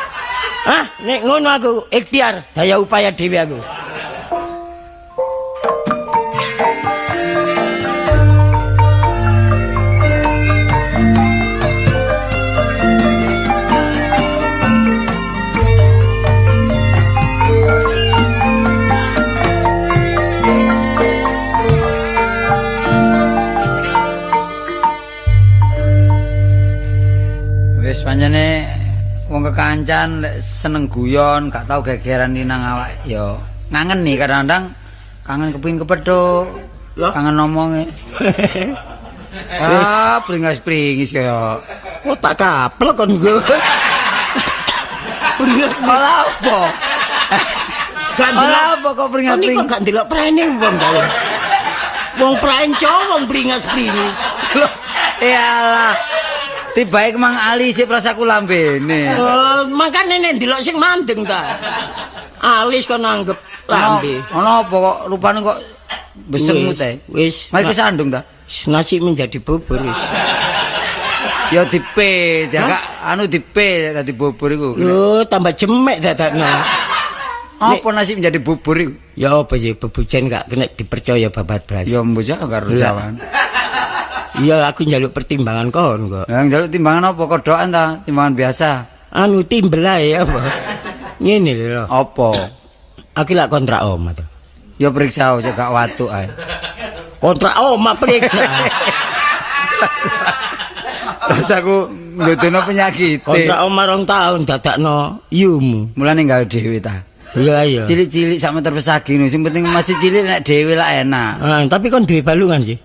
Hah, nek ngono aku ikhtiar daya upaya dhewe aku. Wis pancene wong kekancan lek seneng guyon, gak tau gegeran nang awak ya ngangen nih kadang-kadang kangen kepengin kepethuk, kangen ngomonge. Ah, pringas-pringis ya. Oh, tak kaplek kon nggo. Pringas malah apa? Gak ndelok apa kok pringas-pringis. Kok gak ndelok prene wong ta. Wong prenco wong pringas-pringis. Loh, iyalah. Tibae kemang ali sik prasaku lambene. Oh, makane nek ndelok sing mandeng ta. Alis kon anggep lambe. Ana apa kok rupane kok besengut ae. Wis, mari kesandung ta. Nasi menjadi bubur wis. Ya dipe, gak anu dipe dadi bubur iku. Lho, tambah jemek dadakno. Apa nasi menjadi bubur iku? Ya apa sih bebujen gak kena dipercaya babat blas. Ya mbok karo jawan. Iya aku njaluk pertimbangan kon kok. Lah njaluk timbangan apa kodokan ta? Timbangan biasa. Anu timbel ae apa? Ngene lho. Apa? Aku lak kontrak omah to. Ya periksa aja gak watuk ae. Kontrak omah periksa. Terus aku ndudono penyakit. Kontrak omah 2 tahun dadakno yumu. Mulane gawe dhewe ta. Iya iya. Cilik-cilik sak meter pesagi sing penting masih cilik nek dhewe lak enak. Ah, tapi kon duwe balungan sih.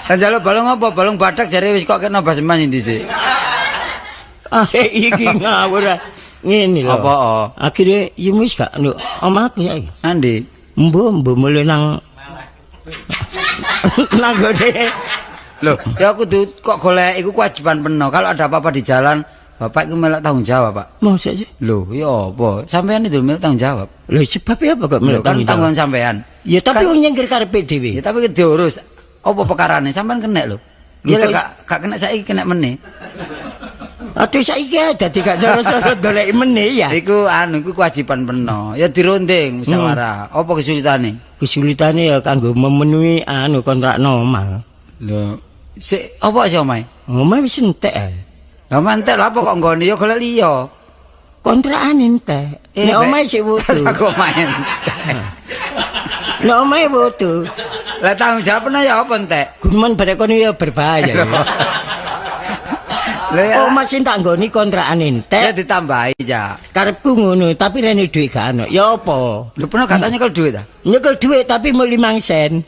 Lah njaluk balung apa? Balung badak jare wis kok kena baseman dhisik. Ah iki ngawur. Ngene lho. Apa? Akhire yumu wis gak nduk omahku saiki. Nandi? Mbuh, mbuh mulih nang nang gone. Lho, ya aku kok golek iku kewajiban penuh. Kalau ada apa-apa di jalan, bapak iku melok tanggung jawab, Pak. Mosok sih? Lho, ya apa? Sampean itu melok tanggung jawab. Lho, sebab apa kok melok tanggung jawab? Kan tanggungan sampean. Ya tapi wong nyengkir karepe dhewe. Ya tapi diurus. Apa perkarane? Sampean kena lho. Ya lek gak kena saiki kena meneh. Aduh saiki dadi gak soro-soro goleki meneh ya. Iku anu iku kewajiban peno. Ya dirunding musyawarah. Apa kesulitane? Kesulitane ya kanggo memenuhi anu kontrak omah. Lho, sik apa sih omahe? Omah wis entek. Lah entek lha apa kok nggone ya golek liya. Kontrakan entek. Nek omahe sik wudu. Aku omahe entek. Nek omahe wudu. Lah tanggung jawab ya apa entek? Guneman barek kono ya berbahaya. Lah omah sing tak nggoni kontrakan entek. Ya ditambahi ya. Karepku ngono, tapi rene dhuwit gak ono. Ya apa? Lho peno gak tak nyekel dhuwit ta? Nyekel dhuwit tapi mau 5 sen.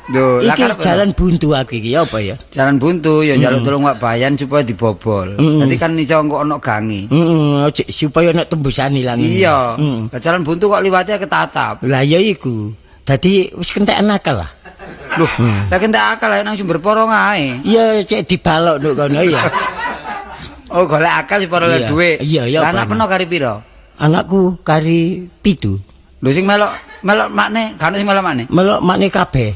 Lho, lah iki jalan buntu aku iki ya apa ya? Jalan buntu ya njaluk tolong Wak Bayan supaya dibobol. Dadi kan iso engko ono gangi. Heeh, supaya ono tembusan ilang. Iya. Lah jalan buntu kok liwate ketatap. Lah ya iku. Dadi wis kentekan akal lah. Loh, lah kentek akal nang sumber porong ae. Iya, cek dibalok nduk kono ya. Oh, golek akal supaya oleh dhuwit. Iya, iya. Lah anak peno kari pira? Anakku kari 7. Lho sing melok melok makne, gak ono sing melok makne. Melok makne kabeh.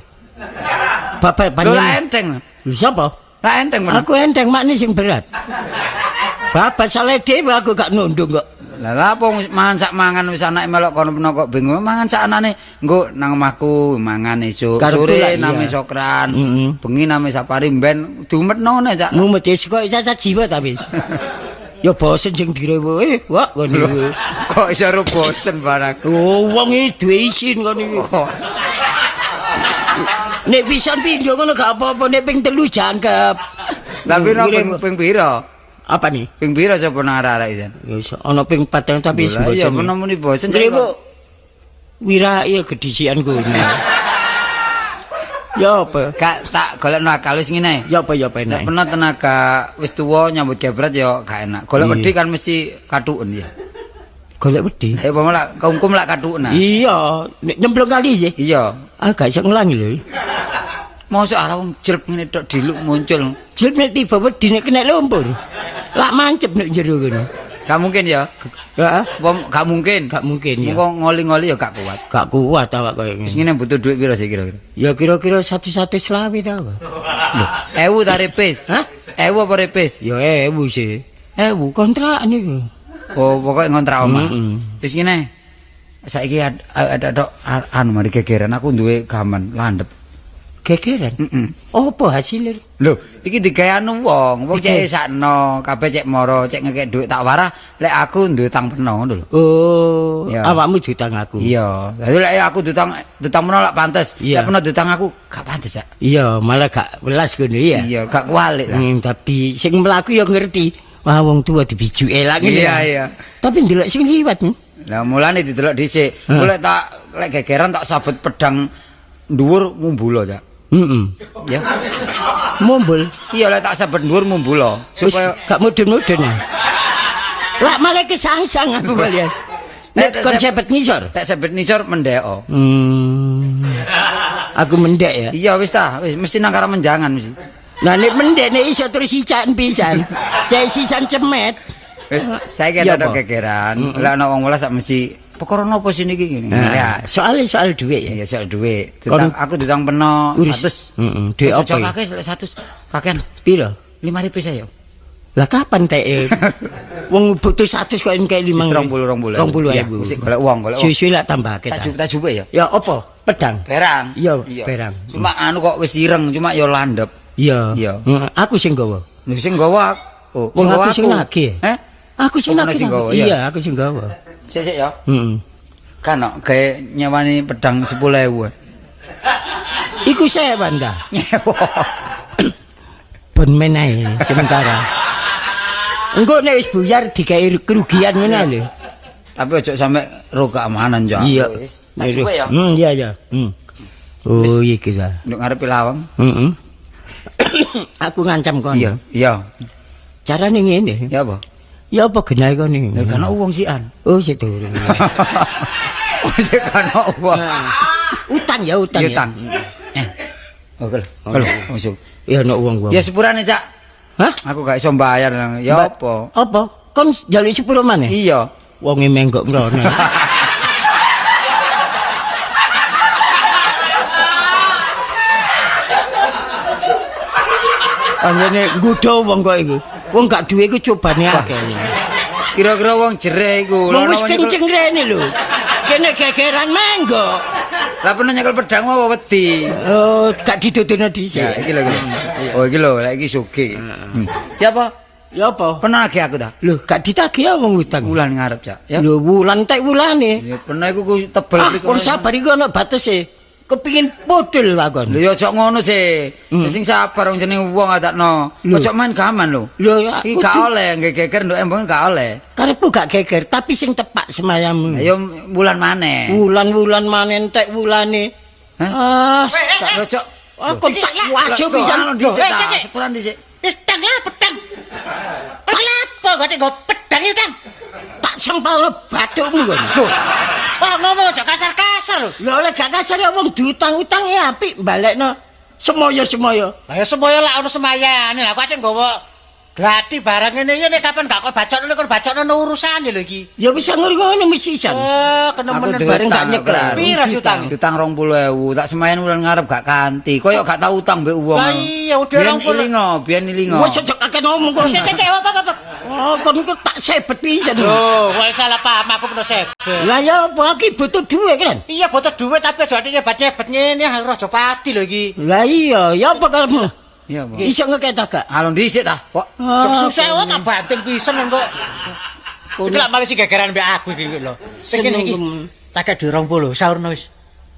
Bapak panjenengan. Lho lah enteng. Lho sapa? Lah enteng men. Aku enteng makne sing berat. Bapak salah dhewe aku gak nundung kok. Lah lha apa mangan sak mangan wis anake melok kono peno kok bingung mangan sak anane engko nang omahku mangan esuk sore name sokran bengi name sapari ben diumetno ngene cak. Mumet wis kok cacat jiwa ta wis. Ya bosen sing direwoke wak ngono. Kok iso ro bosen barang. Oh wong iki duwe isin ngono iki. Nek pisan pindho ngono gak apa-apa, nek ping 3 jangkep. Lah piro ping piro? Apa nih? Ping piro sapa nang arek-arek iki? Ya iso ana ping 4 tapi wis bosen. Iya peno muni bosen. Ngrewuk. Wira ya gedhisian kono. Ya apa? Gak tak golekno akal wis ngene. Ya apa ya apa enak. Nek peno tenaga wis tuwa nyambut gawe berat ya gak enak. Golek wedi kan mesti kathuken ya. Golek wedi. Eh apa lak kungkum lak kathuken. Iya, nek nyemplung kali sih. Iya. Ah gak iso ngelangi lho. Mosok arep wong jelp ngene tok diluk muncul. Jelp nek tiba wedi nek kena lumpur. Lak mancep nek jero ngono. Gak mungkin ya. Heeh. Wong gak mungkin. Gak mungkin ya. Mengko ngoli-ngoli ya gak kuat. Gak kuat awak koyo ngene. Wis ngene butuh dhuwit piro sih kira-kira? Ya kira-kira 100-100 ta apa? Lho, 1000 ta repes? Hah? 1000 apa repes? Ya 1000 sih. 1000 kontrakan iku. Oh, pokoke ngontrak omah. Wis ngene. Saiki ada tok anu mari gegeran aku duwe gaman landhep. Gegeran? Heeh. Apa hasilnya? Lho, iki digawe anu wong, wong cek sakno, kabeh cek moro, cek ngekek dhuwit tak warah, lek aku duwe utang peno ngono lho. Oh, awakmu diutang aku. Iya. Lah lek aku diutang peno lak pantes. Lek peno diutang aku gak pantes ya. Iya, malah gak welas ngono ya. Iya, gak kualik lah. Tapi sing mlaku ya ngerti. Wah, wong tua dibijuke lak ngene. Iya, iya. Tapi ndelok sing liwat. Lah mulane didelok dhisik. Golek tak lek gegeran tak sabet pedang dhuwur mumbula, Cak. Heeh. Ya. Mumbul. Iya lek tak sabet dhuwur mumbula supaya gak mudun-mudun. Lah malah kesangsang aku balian. Nek kon sebet ngisor. Nek sebet ngisor mendeko. Aku mendek ya. Iya wis ta, wis mesti nang karo menjangan mesti. Nah nek mendek nek iso terus sisan pisan. Cek sisan cemet. Wis saiki ada gegeran. Lah ana wong welas sak mesti perkara napa sih niki ngene. Ya, soal soal dhuwit ya. Iya, soal dhuwit. Aku diutang peno 100. Heeh, dhuwit apa? Kakek 100. Kakean. Piro? 5.000 saya. Lah kapan teke? Wong butuh 100 kok engke 5. 20 20.000. Wis golek wong, golek wong. Suwe-suwe lak tambahke ta. Tak jupuk ya. Ya apa? Pedang. Perang. Iya, perang. Cuma anu kok wis ireng, cuma ya landhep. Iya. Aku sing nggawa. Lho sing nggawa aku. Wong aku sing nagih. Heh? Aku sing nagih. Iya, aku sing nggawa. Sik sik ya. Heeh. Kan kok gawe nyewani pedang 10.000. Iku sewan ta? Nyewa. Ben menae sementara. Engko nek wis buyar digawe kerugian ngono lho. Tapi ojo sampe ro keamanan yo. Iya. Wis. Tak jupuk ya. Iya iya. Oh iki ta. Nduk ngarepe lawang. Heeh. Aku ngancam kon. Iya, iya. Carane ngene. Ya apa? Ya apa genahe kon iki? Lah kan wong sian. Oh sik durung. Oh sik kan wong. Utang ya utang. Utang. Oh lho. Lho masuk. Ya ono wong-wong. Ya sepurane, Cak. Hah? Aku gak iso mbayar. Ya apa? Apa? Kon njaluk sepuro maneh? Iya. Wonge menggok mrono. Anjene nggodho wong kok iku. Wong gak duwe iku cobane akeh. Kira-kira wong jereh iku. Wong wis kenceng rene lho. Kene gegeran manggo. Lah pernah nyekel pedang apa wedi? Oh, gak didodono dhisik. Ya iki lho iki. Oh iki lho, lek iki sugih. Siapa? Ya apa? Pernah nagih aku ta? Lho, gak ditagih ya wong utang. Wulan ngarep, Cak. Ya. Lho, wulan tek wulane. Ya pernah iku tebel Ah, wong sabar iku ana batese. Kepingin podel lakon. Lho ya aja ngono sih. Sing sabar wong jenenge wong adakno. Aja main gaman lho. Lho, Iki gak oleh nggih geger nduk embonge gak oleh. Karepku gak geger, tapi sing tepak semayamu. Ya wulan maneh. Wulan-wulan maneh entek wulane. Hah? Ah, Lho cok. aku tak wajib pisan. Dhisik ta, sepuran dhisik. Wis pedang lah pedang. Kenapa kok nggo pedang iki, Kang? Tak sempal bathukmu kon. Lho. Wah, ngomong aja kasar-kasar lho. Lho lek gak kasar ya wong diutang-utang ya apik balekno semoyo-semoyo. Lah ya semoyo lak ono semayane. Lah aku ate nggawa glati barang ngene iki nek kapan gak kok bacokno kon bacokno urusane lho iki. Ya wis ngono mesti isan. Oh, kenemenen bareng gak nyekel. Pira sih utang? Utang 20.000, tak semayan wulan ngarep gak kanthi. Koyo gak tau utang mbek wong. Lah iya udah 20. Biyen ilingo, biyen ilingo. Wis aja kakek ngomong kon. Sik sik sik apa. Oh, kon iku tak sebet pisan. Lho, wis salah paham aku pernah sebet. Lah ya apa iki butuh duit kan? Iya butuh duit tapi aja nyebat-nyebet ngene harus aja pati lho iki. Lah iya, ya apa karepmu? Iya, apa? Iso ngekek ta gak? Alon dhisik ta, kok. Susah kok tak banting pisan kok. Iki lak malah sing gegeran mbek aku iki lho. Sing kene iki tak kek 20 saurno wis.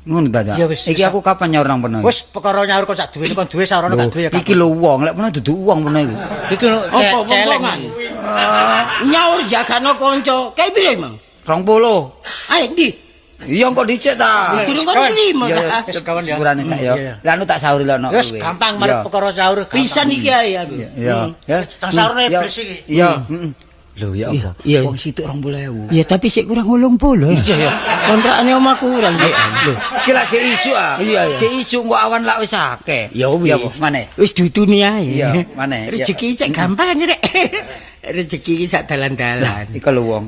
Ngono ta, Cak? Iya, wis. Iki aku kapan nyaur nang peno? Wis perkara nyaur kok sak duwe kon duwe saurno gak duwe ya. Iki lho wong, lek peno dudu wong peno iku. Iki lho Apa celeng. wong-wongan? Nyaur jagano kanca. Kae piro emang? 20. Ayo ndi? Iya kok dhisik ta. Durung kon trimo ta. Wis kawan ya. Sepurane Kak ya. Lah anu tak sauri lho ono. Wis gampang marep perkara saur. Pisan iki ae aku. Iya. Ya. Tak saurne iblis iki. Iya, heeh. Lho ya apa? Iya. Wong situk 20.000. Ya tapi sik kurang 80. Iya ya. Kontrakane omah kurang. Lho, Iki lak sik isu ah. Iya, iya. Sik isu engko awan lak wis akeh. Ya wis. apa? Maneh. Wis dutuni ae. Iya, maneh. Rezeki cek gampang rek. Rezeki iki sak dalan-dalan. Iku lho wong.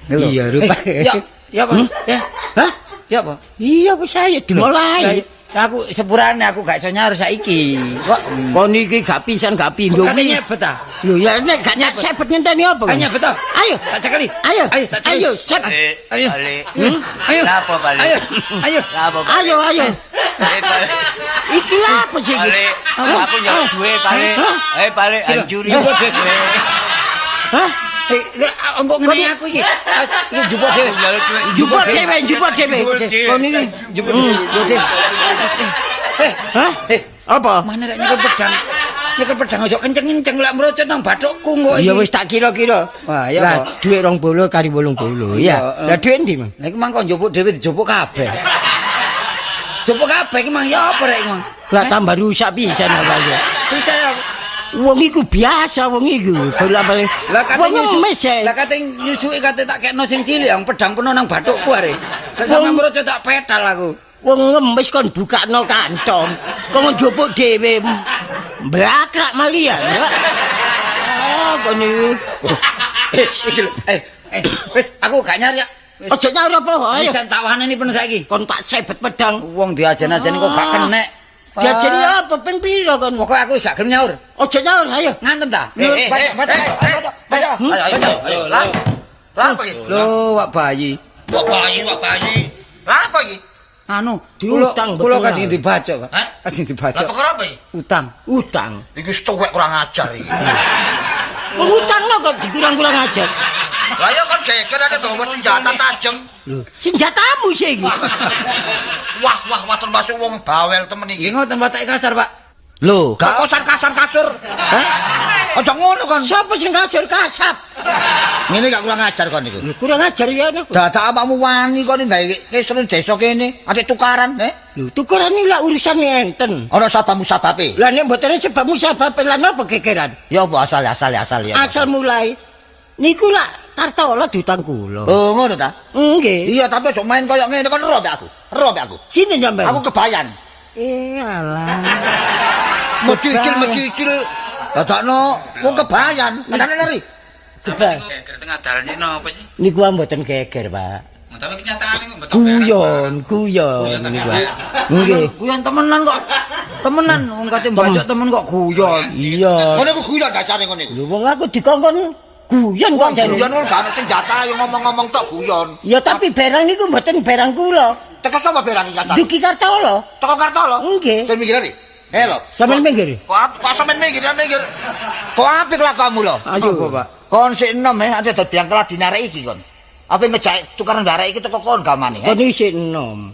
Iya, rupa. Ya, ya apa? Ya. Hah? Ya apa? Iya wis ayo dimulai. Aku sepurane aku gak iso nyaur saiki. Kok Kon iki gak pisan gak pindho. kate nyebet ta? Lho ya nek gak nyebet ngenteni apa? Gak nyebet ta? Ayo. Tak cekeli. Ayo. Ayo tak cekeli. Ayo, sep. Ayo. Ayo. Lapo balik? Ayo. Ayo. Lapo balik? Ayo, ayo. Balik. Iki apa sih iki? Balik. Aku njaluk duwe balik. Balik hancuri. Hah? Engko ngene aku iki. Iki jupuk dhewe. Jupuk dhewe, jupuk dhewe. Kon iki Jupuk dhewe. Hah? Apa? Mana rek nyekel pedang? Nyekel pedang aja kenceng-kenceng lek merocot nang bathukku kok iki. Ya wis tak kira-kira. Wah, iya Lah kok. dhuwit 20 kari 80. Iya. Lah dhuwit endi, Mang? Lah iku mang kok njupuk dhewe dijupuk kabeh. Jupuk kabeh iki mang ya apa rek mang? Lah tambah rusak pisan apa ya. Bisa ya. Wong iku biasa wong iku. Bola-balik. Lah kate Wong ngemis e. Lah kate nyusuki kate tak kekno sing cilik yang pedang penuh nang bathukku are. Lah sampe merocot tak petal aku. Wong ngemis kon bukakno kantong. Kon njupuk dhewe. Blakrak malian. Ah, kon iki. Iki lho. Wis aku gak nyari ya. Wis. Aja nyaur apa? Ayo. Wis tak waneni penuh saiki. Kon tak sebet pedang. Wong diajen-ajeni kok gak kenek. Diajeni apa ping pira kon? Pokoke aku gak gelem nyaur. Aja nyaur, ayo. Ngantem ta? Baca, Baca. Ayo, ayo. Lah apa iki? Lho, wak bayi. Wak bayi, wak bayi. Lah apa iki? Anu, Diutang, kula betul. kasih dibacok, Pak. Hah? Kasih Lah dibacok. perkara apa iki? Utang. Utang. Iki suwek kurang ajar iki. Wong utangno kok dikurang-kurang ajar. Lah ya kan geger ada bawa senjata tajam. Lho, senjatamu sih iki. Wah, wah, wah termasuk wong bawel temen iki. Nggih ngoten watake kasar, Pak. Lho, gak kasar-kasar kasur. Hah? Aja ngono kon. Sapa sing kasur kasap? Ngene gak kurang ajar kon iku. Lho, kurang ajar ya aku. Dadak awakmu wani kon gawe kesrun desa kene, ate tukaran, eh? Lho, tukaran iki lak urusane enten. Ana sabamu sababe. Lah nek mboten sebab musabab lan apa gegeran? Ya apa asal asal asal ya. Asal mulai niku lak Kartola diutang kula. Oh, ngono ta? Nggih. Iya, tapi aja main koyo ngene kon ero mbek aku. Ero mbek aku. Sinten sampean? Aku kebayan. Alah. Mecicil-mecicil dadakno wong kebayan. Kadane lari. Kebal. Geger tengah dalan iki napa sih? Niku mboten geger, Pak. Tapi kenyataan iku betok barang. Guyon, guyon niku. Nggih. Guyon temenan kok. Temenan wong kate mbacok temen kok guyon. Iya. Kono iku guyon dasare ngono iku. Lho wong aku dikongkon guyon kok Wong jare. guyon kok gak ono senjata yo ngomong-ngomong tok guyon. Ya tapi barang niku mboten barang kula. Teko sapa barang iki kasar? Duki Kartolo. Teko Kartolo. Nggih. Sing minggir iki. Eh lho. Sampeyan minggir. Kok sampeyan minggir, sampeyan minggir. Kok apik lakumu lho. Ayo. Apa, Pak? Kon sik enom ate dadi biang keladi arek iki kon. Apa ngejak tukaran arek iki teko kon gamane? Kon iki sik enom.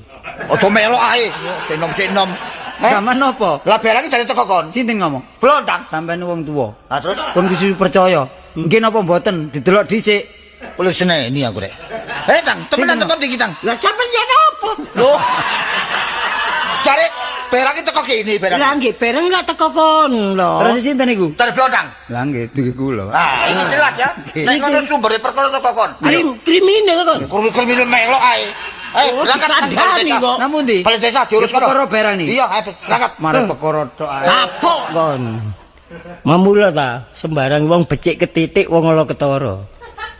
Aja melok ae. Sik enom sik enom. Gaman napa? Lah barang iki jare teko kon. Sinten ngomong? Blontang. Sampeyan wong tuwa. Lah terus Kon kudu percaya. Nggih napa mboten didelok dhisik. kulo seneni aku rek. Eh Tang, temenan teko ndi iki Tang? Lah sampeyan ya napa? Lho. Jare barang iki teko kene barang. Lah nggih bareng lah teko kon lho. Terus sinten niku? Jare blontang. Lah nggih dugi kula. Ah, iki jelas ya. Nek ngono sumbere perkara teko kon. Kriminal kon. Kriminal melok ae. Eh, Oh, berangkat nang dikandani balai desa. kok. Nang pundi? Balai desa diurus kono. Perkara barang niki. Iya, ayo berangkat. Mare perkara tok ae. Kapok kon. Mamula ta, sembarang wong becik ketitik wong ala ketara.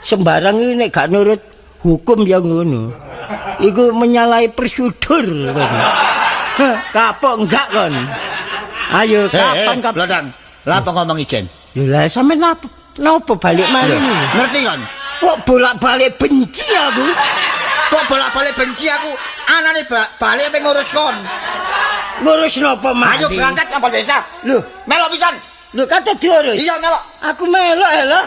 Sembarang iki nek gak nurut hukum ya ngono. Iku menyalahi prosedur kon. Kapok enggak kon. Ayo kapan kapan. Blodang. Lah apa ngomong ijen? Lho lah sampean napa napa balik malih? Ngerti kon? Kok bolak-balik benci aku? Kok bolak-balik benci aku? Anane balik apa ngurus kon? Ngurus napa mandi? Ayo berangkat nang balai desa. Lho, Melok pisan. lho kate diurus. Iya, melok. Aku melok lho.